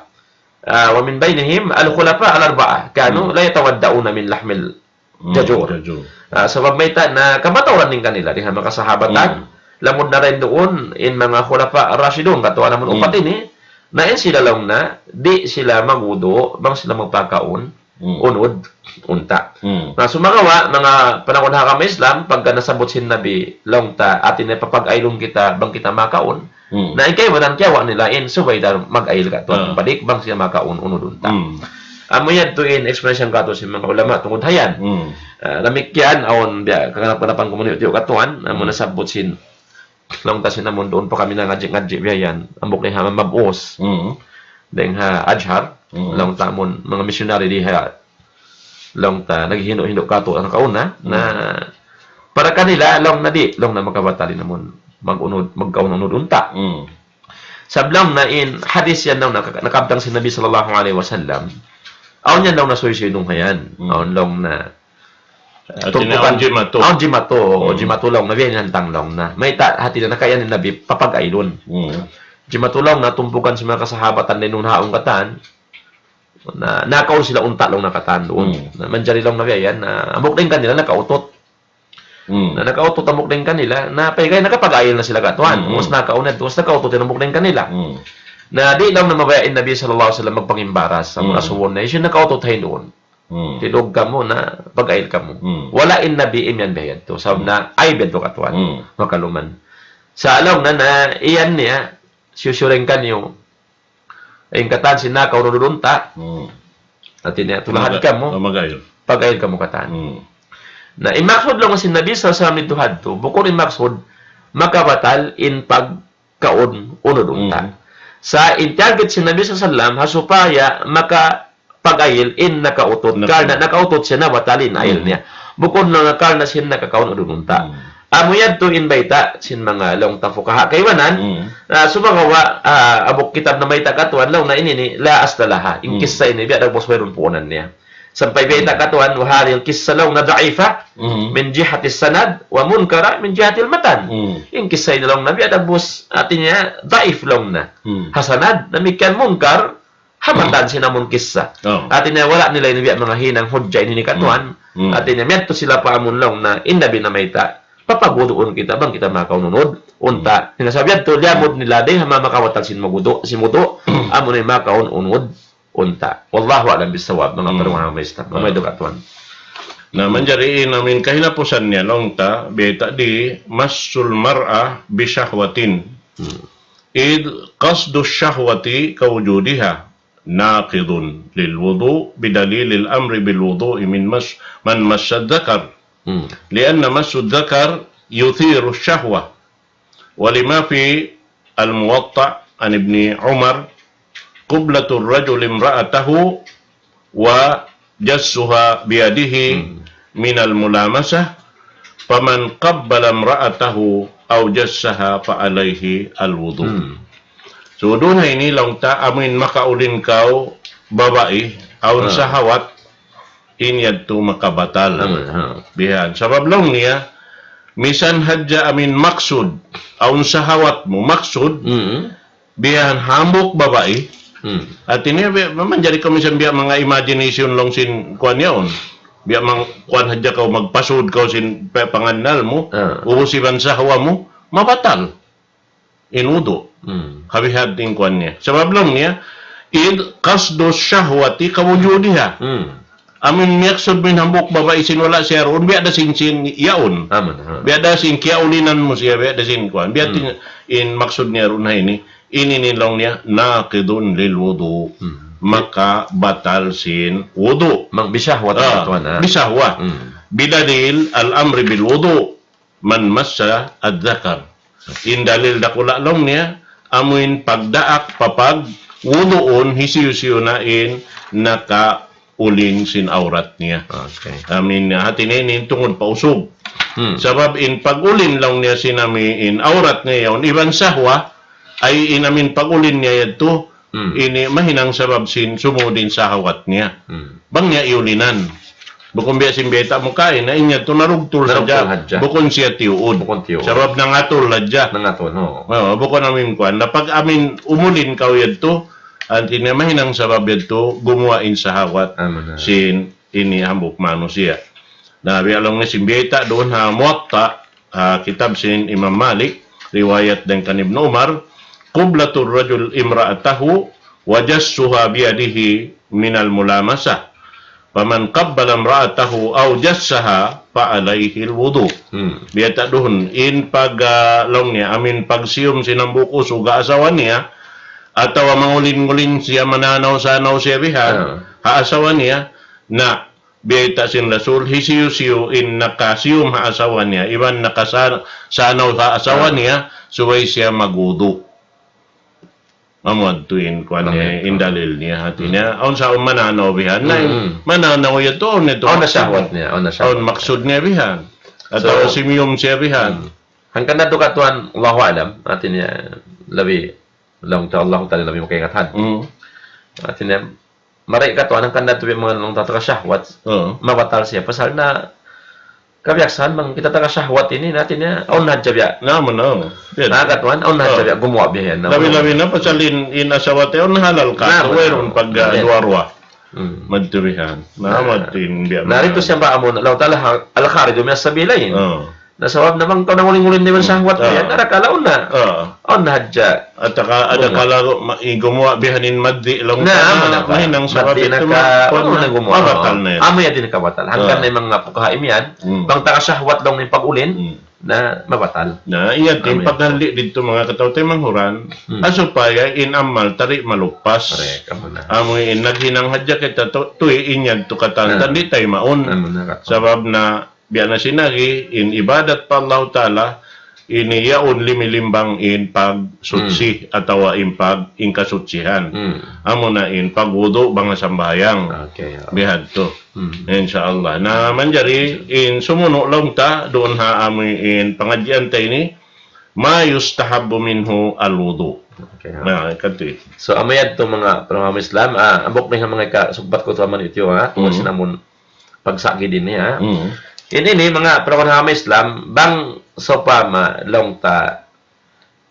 Ah, ومن بينهم الخلفاء الأربعة كانوا لا يتوضؤون من لحم الجزور. Hmm, jazur. Ah, sabab mayta' na kamatauran dayn kanila, dayn ha manga kasahabatan, lamud na dayn duun, in manga khulafa rashidun, katuan namun upat ini, na in sila laung na, di' sila magwudu', bang sila magpakaun, hmm, unud unta'. Hmm. Na sumagawa', manga panagnaan ha agama Islam, pagka nasabbut sin Nabi, laung ta, hati niya papag-aylun kita, bang kita makaun. Hmm. Na in kaibanan kiyawa' nila in subay da mag-ayl katuan, ah, balik bang siya makaun unud unta'. Hmm. Amu yadtu in explanation katu' sin manga ulama tungud ha yan. Hmm. Ah, damikkiyan awn biya' kaganapan-ganapan kumuni' tiyu' katuan, amu, hmm, nasabbut sin laung ta sin amun duun pa kami nangadji'-ngadji' biya' yan. Hambuuk dayn ha mab'us. Mm. Dayn ha Azhar. Mm. Laung ta amun manga missionary di ha, laung ta naghihindu'-hindu' katu' nakauna. Mm. Na para kanila, laung na di', laung na makabatal in amun mag-unud, magkaun unud unta'. Mm. Sabab laung na in hadith yan laung na naka-, nakabtang sin Nabi sallallahu alayhi wasallam. Awn yan laung na suysuy nung hayan. Mm. Awn laung na Hati niya tumpukan. Awn jimatu. Awn jimatu. O, hmm, jimatu laung na biya' ini hantang laung na. Mayta' hati niya na kaya ni Nabi papag-aylun. Hmm. Jimatu laung na tumpukan sin manga kasahabatan dayn duun ha yaun katan. Na, nakaun sila unta' laung na katan duun. Hmm. Na, manjari laung na biya' yan, na hambuuk dayn kanila nakautut. Hmm. Na nakautut hambuuk dayn kanila, na pag'ay nakapag-ayl na sila katuan. Hmm. Ubus nakaun na, ubus nakautut in hambuuk dayn kanila. Hmm. Na di' laung na mabaya' in Nabi sallallahu alayhi wasallam magpangimbaras. Sa' hmm, muna suwun na, isin nakautut ha yaun duun. Hmm. Tindug kamu na pag-ayl kamu. Hmm. Wala' in Nabi imiyan biya' yadtu. Sabab na ayb yadtu katuan. Hmm. Makaluman. Sa' laung na, na iyan niya, siyusuring kaniyu. In katan sin nakaun unud unta'. Hmm. Hati niya, tulahad kamu. Pamaga-, pamagayon. Pag-ayl kamu katan. Hmm. Na in maksud laung sin Nabi sallallahu alayhi wasallam didtu hadtu, bukun in maksud makabatal in pag kaun unud unta'. Mm. Sa' in target sin Nabi sallallahu alayhi wasallam, ha supaya makapag-ayl in nakautut. Naka- Karna' nakautut siya, nabatal in ayl niya. Bukun na karna' siya nakakaun unud unta'. Mm. Amu yadtu in bayta' sin manga laung ta fuqaha kaibanan, mm, na sumagawa', ah, hambuuk kitab namayta' katuan laung na ini ni, la asla laha. In, mm, kissa ini, biya' dagbus wayruun puunan niya. Sampay biya' ta katuan, وهذه القصة laung na ضعيفة من جهة السند ومنكرة من جهة المتن. Mm. In kissa ini laung na biya' dagbus, hati niya, daif laung na. Mm. Ha sanad, damikkiyan munkar, ha matan sin amun kissa. Oh. Hati niya, wala' nila ini biya' manga hinang hujja ini ni katuan. Mm. Mm. Hati niya, miyadtu sila pa amun laung na, in Nabi namayta', papagwuduun kita, bang kita makaun unud unta'. Mm. Hangkan sabab yadtu, liyabud nila, di' ha manga makabatal sin magwudu', sin wudu', amun makaun unud unta'. Wallahu a'lam bissawab, manga, hmm, parumahang Islam. Manga, ah, maidu katuan. Na, hmm, manjari in amin kahinapusan niya, laung ta, bayta' di, مس المرأة بشهوة. Hmm. إذ قصد الشهوة كوجودها ناقض للوضوء بدليل الأمر بالوضوء من مس، من مس الذكر. Hmm. لأن مس الذكر يثير الشهوة. ولما في الموطأ عن ابن عمر: قبلة الرجل امرأته وجسها بيده من الملامسة، فمن قبل امرأته أو جسها فعليه الوضوء. Hmm. So, duun ha ini laung ta, amuin makaulin kaw babai, awn Ah. sahawat, in yadtu makabatal. Amun, ha. Bihan. Sabab laung niya, misan hadja amin maksud, awn sahawat mu, maksud, Mm. bihan hambuuk babai. Mm. Hati niya, bi-, manjari kaw misan biya' manga imagination laung sin kuwan yaun. Biya' mang kuwan hadja kaw magpasud kaw sin pe-, pangannal mu, Ah. ubus iban sahwa mu, mabatal in wudu'. Hmm. Kabihad in kuwan niya. Sabab laung niya, إذ قصد الشهوة كوجودها. Hmm. Amin miyaksud mu in hambuuk babai sin wala' siya duun, biya' da sin, sin yaun. Amun, ha. Biya' da sin kiyaulinan mu siya, biya' da sin kuwan. Biya' Hmm. tin, in maksud niya duun ha ini. Ini in laung niya, ناقض للوضوء. Hmm. Makabatal sin wudu'. Mang bisahwa Ah, tuwan, ha? bisahwa. Hmm. بدليل الأمر بالوضوء من مس الذكر. In dalil dakula' laung niya, amuin pagdaak pa pagwuduun, hisiyu-siyu na in nakaulin sin awrat niya. Okay. Amin, hati niya in tungud pa usug. Hmm. Sabab in pag-ulin laung niya sin amin awrat niya yaun, iban sahwa, ay in amin pag-ulin niya yadtu, Hmm. ini mahinang sabab sin sumud in sahawat niya. Hmm. Bang niya iyulinan. Bukun biya' sin bayta' mu kaina, in yadtu narugtul Narugtul sadja. hadja. Bukun siya tiyuud. Bukun tiyuud. Sabab nangatul hadja. Nangatul, oo. Oo, bukun amin kuwan. Na pag amin umulin kaw yadtu, hati niya mahinang sabab yadtu, gumuwa' in sahawat Amin, ha. sin ini hambuuk manusiya'. Na, biya' laung niya sin bayta' duun ha Muwatta', ha kitab sin Imam Malik, riwayat dayn kan Ibnu Umar, قبلة الرجل امرأته وجسها بيده من الملامسة، فمن قبل امرأته أو جسها فعليه الوضوء. Hmm. Biya' ta duun, in pag, ah, laung niya, amin pagsiyum sin hambuuk usug ha asawa niya, atawa mangulin-ngulin siya, mananaw-sanaw siya bihan, Ah. ha asawa niya, na, biya' ta sin Rasul, hisiyu-siyu in nakasiyum ha asawa niya, iban nakasa-, sanaw ha asawa Ah. niya, subay siya magwudu'. Amu yadtu in kuwan Amin. niya, in dalil niya, hati Hmm. niya, awn sa mananaw bihan, na in Hmm. mananaw yadtu, awn yadtu Awn na maksud. sahwat niya, awn na sahwat. Awn maksud niya bihan. Atawa So, simiyum siya bihan. Hmm. Hangkan na tu katuan, Allahu a'lam, hati niya, labi, laung ta Allahu Ta'ala labi makaingat had. Hmm. Hati niya, mari katuan hangkan natu' biya' manga laung ta taga shahwat. Oo. Mabatal siya. Pasal na kabiyaksahan bang kita taga shahwat ini, hati niya, awn hadja biya'. Na, manaw. Yan. Na, katuan, awn hadja Oo. biya', gumuwa' biya' yan. Na, Labi-labi na, pasal in, in asawa te, awn halal ka. Na, So, manaw. wayruun pag, ah, Yan. duwa-ruwa. Hmm. Madtu bihan. Na, Na. madtu in biya' Na, manaw. ritu siya ba amun, laung ta Allahu Ta'ala, al-khariju minas sabilayn. Oo. Na sabab na bang kaw nangulin-ngulin na iban shahwat Hmm. niya, Ah. na arakala' awn na. Ah. Awn na hadja. Atawa, Awn na. arakala' ma-, in gumuwa' bihan in madhi laung Na, ta na, amu na ka. mahinang sabab Madhi na yadtu ka, ma-, amu na ma-, gumuwa'. mabatal na yan. Amu yan in kabatal. Hangkan Ah. na in manga fuqaha imiyan, Hmm. bang taga shahwat laung in pag-ulin, Hmm. na mabatal. Na, iya, Amu yan. paghalli' didtu manga kataw-taymanghuran, Hmm. ha supaya in amal ta di' maluppas. Correct, amu na. Amu in naghinang hadja kita tu-, tuwi' in yadtu katan, Ah. tan di' taymaun. Amu na, katuan. Sabab na biya' na sin agi, in ibadat pa Allahu Ta'ala, ini yaun limilimbang in pagsuchi Hmm. atawa in pag-, in kasuchihan. Hmm. Amuna in pagwudu' bang ha sambahayang. Okay, oo. Bihadtu. Hmm. Insya Allah. Na manjari in sumunu' laung ta, duun ha amu in pangadjian ta ini, ما يستحب منه الوضوء. Okay, oo. Na, katu' ini. So, amu yadtu manga, manga Islam, ah, ambuk na in manga ika-, sugpat ku tu amu ini, ha? Tunggal Hmm. sin amun pagsagid ini, ha. Mm. Ini, ini manga panaw ha Islam, bang sawpama laung ta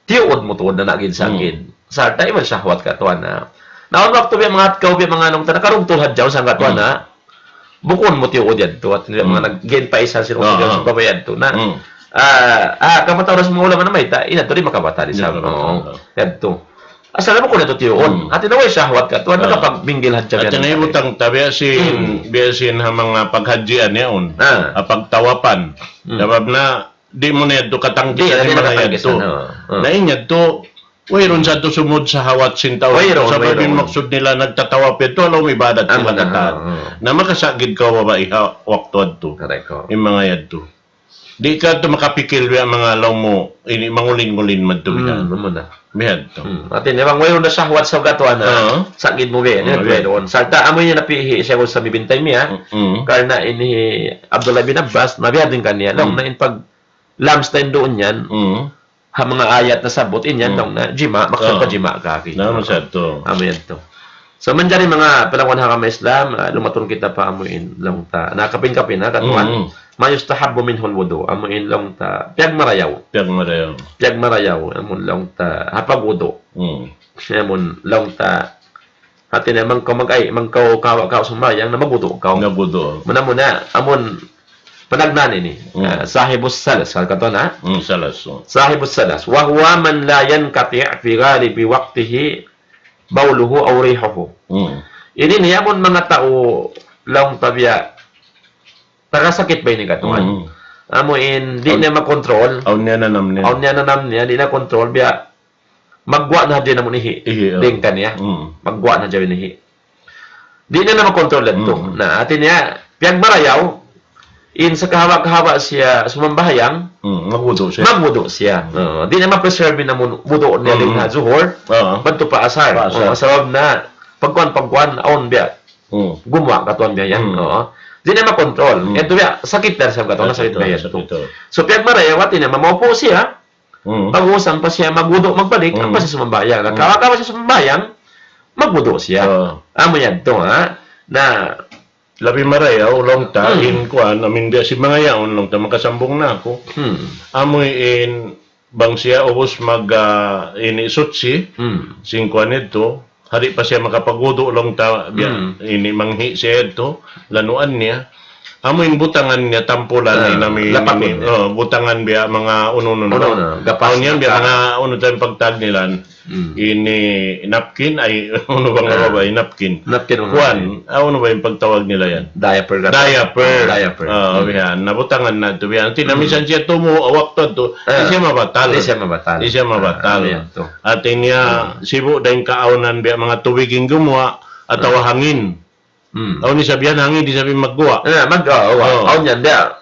tiyuud mu tuud na nagin sagid. Mm. Sarta' iban shahwat katuan na. Na, awn waktu biya' manga atkaw, biya' manga laung ta nakarugtul hadja, sa katuan Mm. na. Bukun mu tiyuud yadtu, at biya' manga Mm. nag-gain pa isa sin Ah, utang ah. sa babai yadtu na. Mm. Ah, ah, kamatauran sin manga ulama na mayta', in yadtu di' makabatal isab. Di' makabatal, Oo. oo. Yadtu. Asal na bukun yadtu tiyuud. Hmm. Hati na way shahwat katuan, Ah. nakapagminggil hadja Hati na yan. Butang ta biya' sin, Hmm. biya' sin ha manga paghadjian yaun. Ah. Ha pagtawapan. Hmm. Sabab na, di' mu na yadtu katangkisan Di', di' in manga katangkisan, yadtu. Oo. Oo. Na in yadtu, wayruun Hmm. sa tu sumud shahwat sin tau. Wayruun, Sabab wayruun. in maksud nila nagtatawap yadtu, ha lawm ibadat Amu nila na, katan. Oo, oo. Na makasagid kaw babai ha waktu yadtu. Correct, oo. In manga yadtu. Di' ka tu makapikil biya' manga laung mu, ini mangulin-ngulin madtu biya'. Hmm, amu na. Biya' tu. Hmm. Hati niya, bang wayruun na shahwat sa katuan na, Oo. sakit mu biya', Hmm, biya' biya'. doon. Sarta' amu yan napihi Shaykh Islam Ibn Taymiyyah, Mm-mm. karna' ini Abdullah bin Abbas, mabiya' din kaniya, laung Mm. na in pag-lams ta in duun yan, Mm. ha manga ayat nasabbut in yan, Mm. laung na, jima', maksud Amu. pa jima' kaki. Namu sa tu. Amu yan tu. So, manjari manga palangwan ha agama Islam, ah, lumatun kita pa amu in, laung ta. Na kapin-kapin, ha, katuan. Mm. ما يستحب منه الوضوء. Amu in laung ta, piyagmarayaw. Piyagmarayaw. Piyagmarayaw, amu in laung ta, ha pagwudu'. Mm. Amu in laung ta, hati niya, bang kaw mag-, ay, bang kaw kawa-kawa sumambahayang na magwudu' kaw. Magwudu'. Muna-muna, amu in panagnaan ini. Mm. Ah, sahibus salas, kal kato na? Mm, salas, oh. Sahibus salas. وهو من لا ينقطع في غالب وقته بوله أو ريحه. Mm. Ini niya amu in manga tau laung ta biya' taga sakit ba ini katuan? Mm. Amu in, di' Awn-, niya makontrol. Awn niya nanam niya. Awn niya nanam niya, di' na kontrol, biya' magguwa' na hadja in amu in ihi'. Ihi', oh. Dayng kaniya. Mm. Magguwa' na hadja in ihi'. Di' niya na makontrol yadtu. Mm. Na, hati niya, piyagmarayaw, in sakahawa-kahawa siya sumambahayang, Mm, magwudu' siya. magwudu' siya. Mm. Oo. Di' niya ma-preserve in amu in wudu' niya Mm. dayng ha zuhur, Oo. madtu pa asar. Pa asar. Oo, sabab na, pagkuan-pagkuan, awn biya'. Hmm. Gumuwa' katuan biya' yan. Hmm. Oo. Di' na makontrol. Hmm. Yadtu biya', sakit da isab katuan, sakit biya' yadtu. Sakit, oh. So, piyagmarayaw, hati niya, mamaupu' siya, Hmm. pag-ubus, ampa siya magwudu', magbalik, Hmm. ampa siya sumambahayang. Na, Hmm. kawa-kawa siya sumambahayang, magwudu' siya. Oh. Amu yadtu, ha? Na, labi marayaw, laung ta, Hmm. in kuan, amu in biya' sin manga yaun, laung ta, makasambung na aku. Hmm. Amu in, bang siya ubus mag, ah, ini suchi, Hmm. sin kuan yadtu, di' pa siya makapagwudu' laung ta biya', Hmm. ini manghi' siya yadtu, lanuan niya. Amu in butangan niya tampulan Ah, ini, lapakun. Ini, oh, butangan biya' manga unu-unu, Unu-unu, no? Gapas, Awn yan biya' gapas. Manga unu tayong pagtag nila. Hmm. Ini napkin, ay, unu bang Ah. ba, napkin? Napkin, unu Kuan, ba? Ah, unu ba in pagtawag nila yan? Diaper ka to? Diaper. Ah, diaper. Ah, Hmm. yan. Nabutangan na tu yan. Hati niya Hmm. minsan siya tumu, waktu tu, Ah. di' siya mabatal. Di' siya mabatal. Di' siya mabatal. Ah, yan tu. Hati niya, Hmm. sibu' da in kaawnan biya' manga tubig in gumuwa', atawa Ah. hangin. Hmm. Awn isab yan hangin, di' isab yan magguwa'. Ah, mag-, ah, wa-, Oh. awn yan, biya'.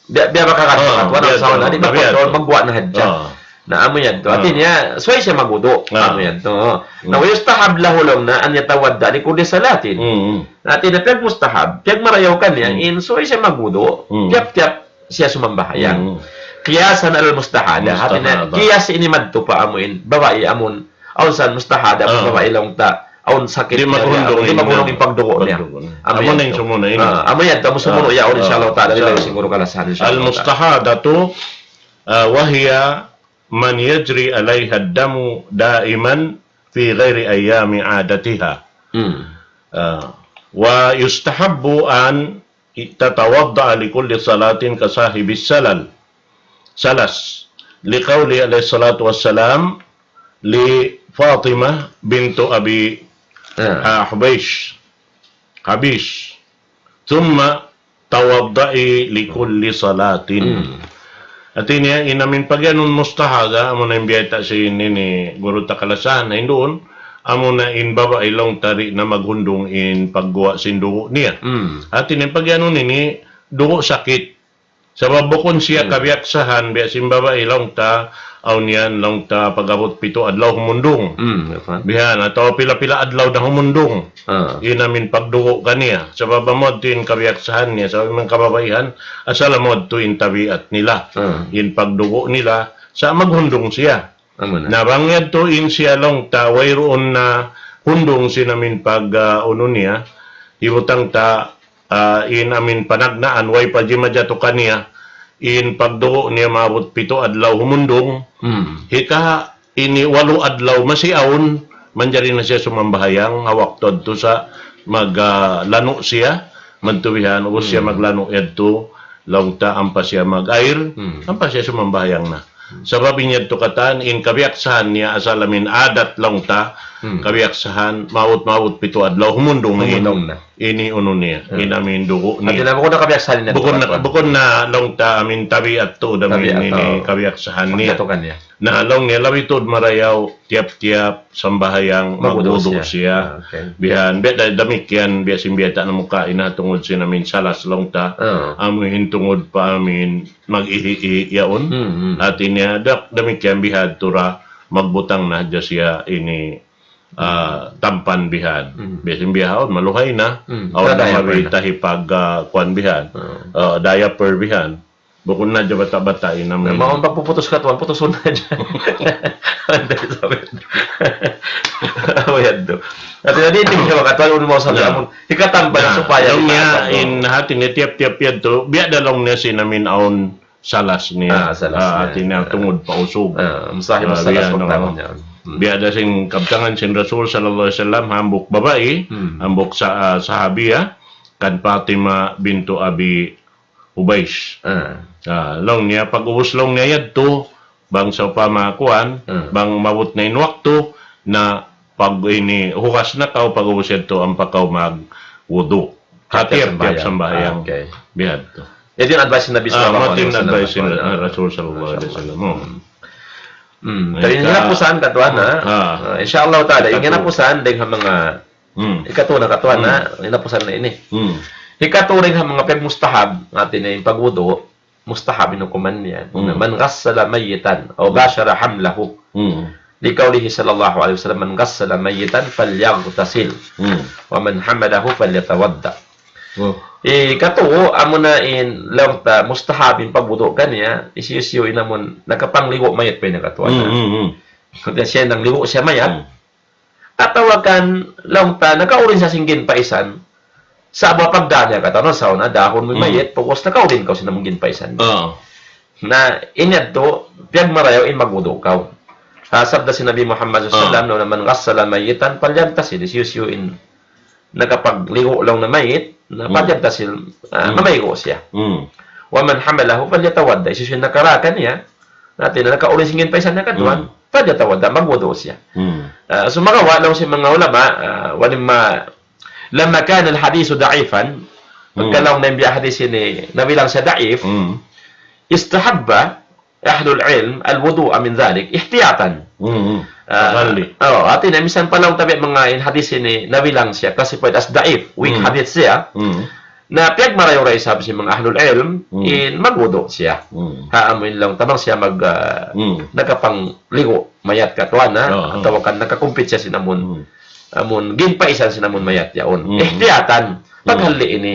Biya', biya' makakat-, Ah, makakat-, wala' biya' sa wala', tu. Di' makontrol, Biya' tu. magguwa' na hadja. Ah. Na amu yan tu. Hati Ah. niya, subay siya magwudu'. Ah. Amu yan tu. Na, ويستحب له laung na أن يتوضأ لكل صلاة. Mm. Na hati niya, piyagmustahab, piyagmarayaw kaniya, Mm. in subay siya magwudu', Mm. tiyap-tiyap siya sumambahayang. Mm. قياسا على المستحاضة. Hati niya, Mustahada. Qiyas ini madtu pa amu in, babai amun, awn sa mustahada, Ah. babai laung ta, awn sakit Di' niya, maghundung di' in, maghundung in pagdugu' niya. Pagdugu' niya. Amu Amu yan na in tu. sumunu' ini. Ah, amu yan tu, amu sumunu' Ah, yaun, ah, insha Allah ta'ala, insha Allah. Di' siguro kalasahan, insha Allah ta'ala. المستحاضة، ah, وهي من يجري عليها الدم دائما في غير أيام عادتها. Hmm. Ah, ويستحب أن تتوضأ لكل صلاة كصاحب السلل. سلس. لقوله عليه الصلاة والسلام لفاطمة بنت أبي Ah. حبيش. Habis. ثم توضئي لكل صلاة. Hmm. Hati niya, in amu in pagiyanun mustahada, amu na in biyayta' sin ini guru ta kalasahan na in duun, amu na in babai laung ta di' na maghundung in pagguwa' sin dugu' niya. Hmm. Hati niya in pagiyanun ini, dugu' sakit. Sabab bukun siya Hmm. kabiyaksahan, biya' sin babai laung ta, awn yan laung ta pag-abut pitu adlaw humundung. Hmm, apa? Bihan, atawa pila-pila adlaw na humundung. Ah. In amu in pagdugu' kaniya. Sabab amu yadtu in kabiyaksahan niya. Sabab in manga kababaihan, asal amu yadtu in tabiat nila. Ah. In pagdugu' nila, sa' maghundung siya. Amu na. Na bang yadtu in siya laung ta, wayruun na hundung sin amu in pag, ah, unu niya, hibutang ta, ah, in amu in panagnaan, way pa jimajatu kaniya, in pagdugu' niya maabut pitu adlaw humundung, Hmm. hika ini walu adlaw masi awn, manjari na siya sumambahayang, ha waktu yadtu sa' mag, ah, lanu' siya, madtu bihan, ubus siya Hmm. maglanu' yadtu, laung ta ampa siya mag-air, Hmm. ampa siya sumambahayang na. Hmm. Sabab in yadtu katan, in kabiyaksahan niya asal amu in adat laung ta, Hmm. kabiyaksahan, maabut, maabut pitu adlaw, humundung na in, Humundung na. ini unu niya, Hmm. in amu in dugu' Hati niya. na, bukun na kabiyaksahan niya Bukun na, dugu' bukun na laung ta amu in tabiat tu, da amu in Tabiat, ini oh. kabiyaksahan niya. Pagkatukan niya. Na, laung niya, labi tuud marayaw, tiyap-tiyap sambahayang magwudu' siya. Ah, okay. Bihan, biya' da-, damikkiyan, biya' sin biyayta' namu' kaina tungud sin amin salas laung ta. Ah. Amuin tungud pa amin mag-ihi-ihi yaun. Hmm, hmm. Hati niya, da-, damikkiyan bihadtu ra magbutang na hadja siya ini, ah, tampan bihan. Hmm. Biya' sin bihaun, maluhay na. Hmm. Awn na mabita hipag, ah, kuwan bihan. Ah. Ah, diaper bihan. Bukun na hadja bata'-bata' in amin. Mawn pagpuputus katuan, putusun na hadja. Anday sabi. Awa yadtu. Ati na di, di siya makatuan, unu mo sabi, amun. Hikatambal supaya laung niya, in hati niya tiyap-tiyap yadtu, biya' da laung niya sin amin awn salas niya. Ah, salas niya. Hati niya tungud pa usug. Ah, mustahab salas biya' pagtangan niya. Hmm. Biya' da sin kabtangan sin Rasul sallallahu alayhi wasallam, hambuuk babai, hmm, hambuuk sa-, ah, sahabiya, kan Fatima bintu Abi Hubaysh. Ah. Ah, laung niya, pag-ubus laung niya yadtu, bang sawpama kuwan, ah, bang umabut na in waktu, na pag ini hugas na kaw, pag-ubus yadtu, ampa kaw magwudu'. Tiyap-tiyap sambahayang. Tiyap-tiyap sambahayang. Ah, okay. Bihadtu. Yadtu in advice sin Nabi sallallahu alayhi wasallam. Ah, mati in advice sin Rasul sallallahu alayhi wasallam. Oh. Hmm. Kaya in hinapusan katuan, ha? Ah. Ah, insha Allah ta'ala, in hinapusan, dayn ha manga Hmm. Hikatu na katuan na, hinapusan na ini. Hmm. Hikatu dayn ha manga piyagmustahab, hati niya in pagwudu', mustahab in hukuman niya. Hmm. من غسل ميتا أو باشر حمله. Hmm. لقوله صلى الله عليه وسلم: من غسل ميتا فليغتسل. Hmm. ومن حمله فليتوضأ. Oh. Hikatu, amuna in, laung ta, mustahab in pagwudu' kaniya, hisiyu-siyu in amun, nakapangligu' mayit pa in katuan na. Hmm, hmm, hmm. Kaya siya nangligu' siya mayat, hmm, atawa kan laung ta, nakaulin siya sin ginpaisan. Sa' buwa pagdaan niya katan, sa' una, dahun mu in mayit, pag'ubus nakaulin kaw sin amun ginpaisan. Oo. Na, in yadtu, piyagmarayaw in magwudu' kaw. Ah, sabda sin Nabi Muhammad sallallahu alayhi wasallam, na من غسل ميتا فليغتسل, hisiyu-siyu in nakapagligu' laung na mayit, na فليغتسل, ah, mamaygu' siya. Hmm. ومن حمله فليتوضأ, hisiyu-siyu in nakarakan niya, hati niya nakaulin sin ginpaisan niya katuan, فليتوضأ, magwudu' siya. Hmm. Ah, sumagawa' laung sin manga ulama, ah, ولما، لما كان الحديث ضعيفا, pagka laung na in biya' hadis ini, nabilang siya daif, استحب أهل العلم الوضوء من ذلك احتياطا. Hmm, hmm. Ah, hati niya, minsan pa laung ta biya' manga in hadis ini, nabilang siya, classified as daif, weak hadith siya. Hmm. Na piyagmarayaw da isab sin manga ahlul ilm, in magwudu' siya. Hmm. Ha, amu in laung ta bang siya mag, ah, nakapangligu' mayat katuan na, atawa kan nakakumpit siya sin amun, amun ginpaisan sin amun mayat yaun. Hmm. Ihtiyatan, paghalli' ini,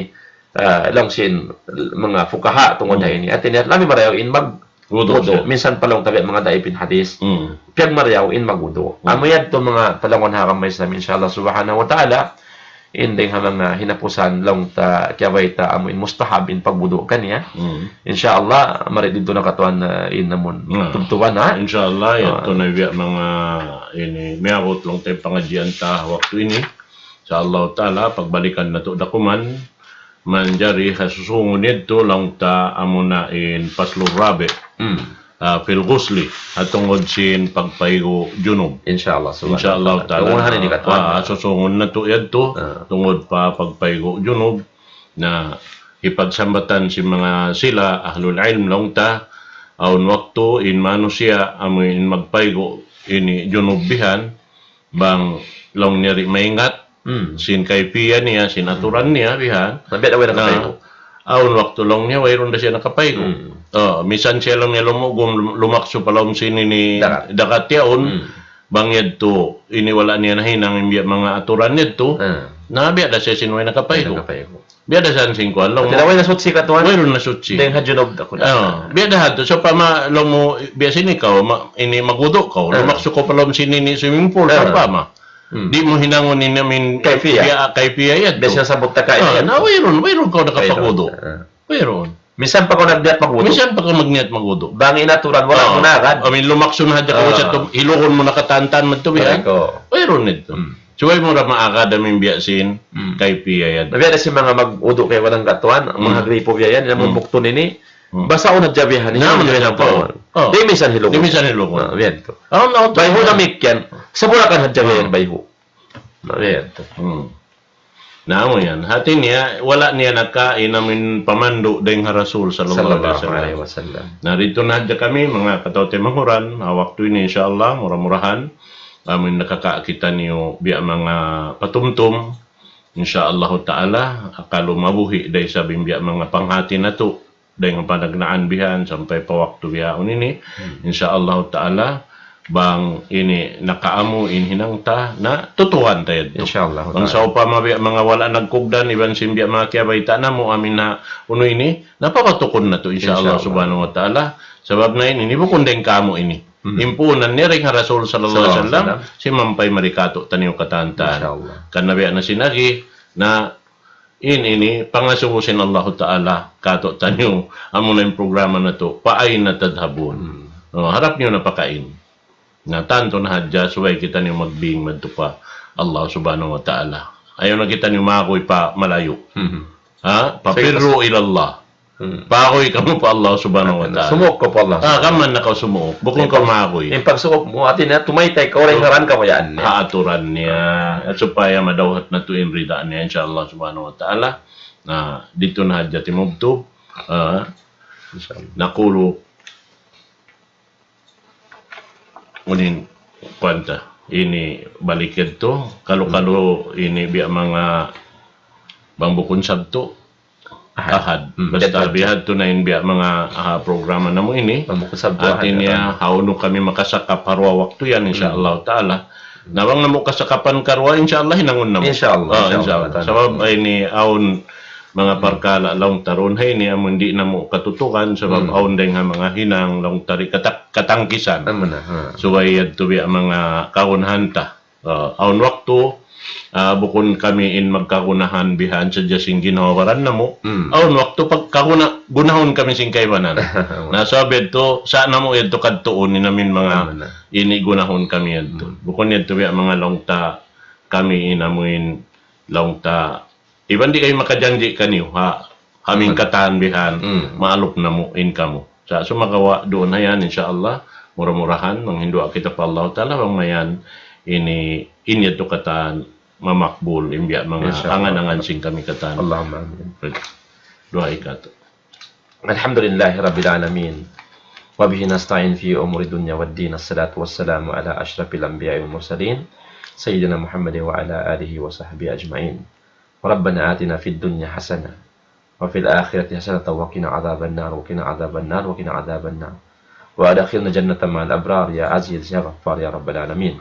ah, laung sin manga fuqaha tungud ha ini. Hati niya, labi marayaw in mag-, Wudu' siya. Minsan pa laung ta biya' manga daif in hadis. Hmm. Piyagmarayaw in magwudu'. Hmm. Amu yadtu manga talangun ha agama Islam, insha Allah subhanahu wa ta'ala. In dayng ha manga hinapusan laung ta kiyabayta' amu in mustahab in pagwudu' kaniya. Hmm. Insha Allah, mari didtu na katuan, ah, in amun tubtuban, ha? Insha Allah, yadtu na biya' manga ini, miyabut laung ta in pangadjian ta waktu ini. Insha Allah ta'ala, pagbalikan natu' da kuman, manjari ha susungun yadtu laung ta amuna in faslur rabi'. Hmm. Ah, fil ghusli, ha tungud sin pagpaygu' junub. Insha Allah, subhanahu wa ta'ala. Insha Allah ta'ala. Tungud ha ini katuan. Ah, susungun natu' yadtu, tungud pa pagpaygu' junub. Na, hipagsambatan sin manga sila, ahlul ilm laung ta, awn waktu in manusiya', amu in magpaygu' ini junub bihan, bang laung niya di' maingat, hmm, sin kaypiya niya, sin aturan niya, bihan. Na biya' da way nakapaygu'. Awn waktu laung niya, wayruun da siya nakapaygu'. Hmm. Oh, misan siya laung niya lumugum, lum-, lumaksu pa lawm sin ini dagat. Dagat yaun, hmm, bang yadtu, ini wala' niya nahinang in biya' manga aturan yadtu, hmm, na biya' da siya sin way nakapaygu'. Way nakapaygu'. Biya' da isab sin kuwan laung. Hati niya way nasutsi katuan. Wayruun nasutsi. Dayng ha junub da kuwan. Ah, biya' da hadtu. Sawpama laung mu, biya' sin ikaw, ma-, ini magwudu' kaw. Ah. Lumaksu kaw pa lawm sin ini swimming pool, ah, sawpama. Hmm. Di' mu hinangun in amin kaypiya. Kaypiya, kaypiya yadtu. Biya' sin sabbut ta kaina yadtu. Ah, na wayruun, wayruun kaw nakapagwudu'. Ah. Wayruun. Minsan pa kaw nagniyat magwudu'. Minsan pa kaw magniyat magwudu'. Bang in aturan wala' mu na agad. Amin lumaksu na hadja kaw sa tum-, hilugun mu na katantan madtu biya'. Correct, oo. Wayruun yadtu. Hmm. Subay mu ra maagad amin biya' sin kaypiya yadtu. Na biya' da sin manga magwudu' kay walang katuan, manga gripo biya' yan, in amun buktun ini, basaun hadja biya' yan, na, biya' yan. Oh. Di' minsan hilugun. Di' minsan hilugun. Ah, biya' yan tu. Bayhu' damikkiyan, sabulakan hadja biya' yan, bayhu'. Na biya' yan tu. Hmm. Na amu yan. Hati niya, wala' niya nakain amun pamandu' dayn ha Rasul sallallahu alayhi wasallam. Na didtu na hadja kami, manga kataw-taymanghuran, ha waktu ini, inshaAllah, mura-murahan, amun nakaka-, kitaniyu biya' manga patumtum, inshaAllahu ta'ala, kalu mabuhi' da isab in biya' manga panghati natu', dayn ha panagnaan bihan sampay pa waktu bihaun ini, inshaAllahu ta'ala, bang ini nakaamu in hinang ta, na tutuhan ta yadtu. Bang sawpama biya' manga wala' nagkugdan, iban sin biya' manga kiyabayta' namu' amin ha unu ini, na papatukun natu', inshaAllah subhanahu wa ta'ala. Sabab na ini, ini bukun dayn kāmu' ini. Himpuunan niya dayn ha Rasul sallallahu alayhi wasallam, simampay mari kātu'niyu katan-katan. Karna' biya' na sin agi, na in ini, pangasubu sin Allahu Ta'ala, kātu'niyu, amuna in programa natu', فأين تذهبون. O, harap niyu na pakain. Na tantu na hadja, subay kitaniyu magbing madtu pa Allah Subhanahu wa Ta'ala. Ayaw na kitaniyu maguy pa malayu'. Ha? ففروا إلى الله. Paguy kamu pa Allah Subhanahu wa Ta'ala. Sumuuk kaw pa Allah. Ah, kamu na kaw sumuuk. Bukun kaw maguy. In pagsuuk mu, hati niya, tumaytay kaw, ha aturan niya. Supaya madawhat natu' in rida niya, inshaAllah Subhanahu wa Ta'ala. Na, didtu na hadja timubtub. Ah, نقول Unu in, kuwan ta, ini balik yadtu, kalu-kalu ini biya' manga bang bukun Sabtu, Ahad. Basta bihadtu na in biya' manga, ah, programa namu' ini. Bang bukun Sabtu, Ahad, hati niya, hawnu kami makasakap ha duwa waktu yan, inshaAllah ta'ala. Na bang namu' kasakapan karuwa, inshaAllah, hinangun namu'. InshaAllah, inshaAllah. Sabab, ah, ini awn manga parkala' laung ta duun ha ini, amun di' namu' katutukan, sabab awn dayng ha manga hinang laung ta di' katak-, katangkisan. Subay yadtu biya' manga kagunahan ta. Ah, awn waktu, ah, bukun kami in magkagunahan bihan sadja sin ginhawa-baran namu'. Awn waktu pagkaguna-, gunahun kami sin kaibanan. Na sabab yadtu, sa' namu' yadtu kadtuun in amin manga ini gunahun kami yadtu. Bukun yadtu biya' manga laung ta kami in amuin laung ta, iban di' kami makajanji' kaniyu, ha, amin katan bihan, maalup namu' in kamu. Sa' sumagawa' duun na yan, inshaAllah, mura-murahan, manghindu'a kita pa Allah Ta'ala, bang mayan, ini, in yadtu katan, mamakbul, in biya' manga angan-angan sin kami katan. Allahumma amin. Duwaa katu'. الحمد لله رب العالمين، وبه نستعين في أمور الدنيا والدين. الصلاة والسلام على أشرف الأنبياء والمرسلين، سيدنا محمد وعلى آله وصحبه أجمعين. ربنا آتنا في الدنيا حسنة وفي الآخرة حسنة وقنا عذاب النار، وقنا عذاب النار، وقنا عذاب النار. وأدخلنا الجنة مع الأبرار يا عزيز يا غفار يا رب العالمين.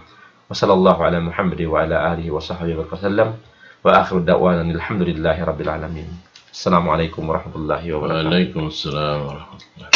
وصلى الله على محمد وعلى آله وصحبه وسلم. وآخر دعوانا أن الحمد لله رب العالمين. السلام عليكم ورحمة الله وبركاته. وعليكم السلام ورحمة الله.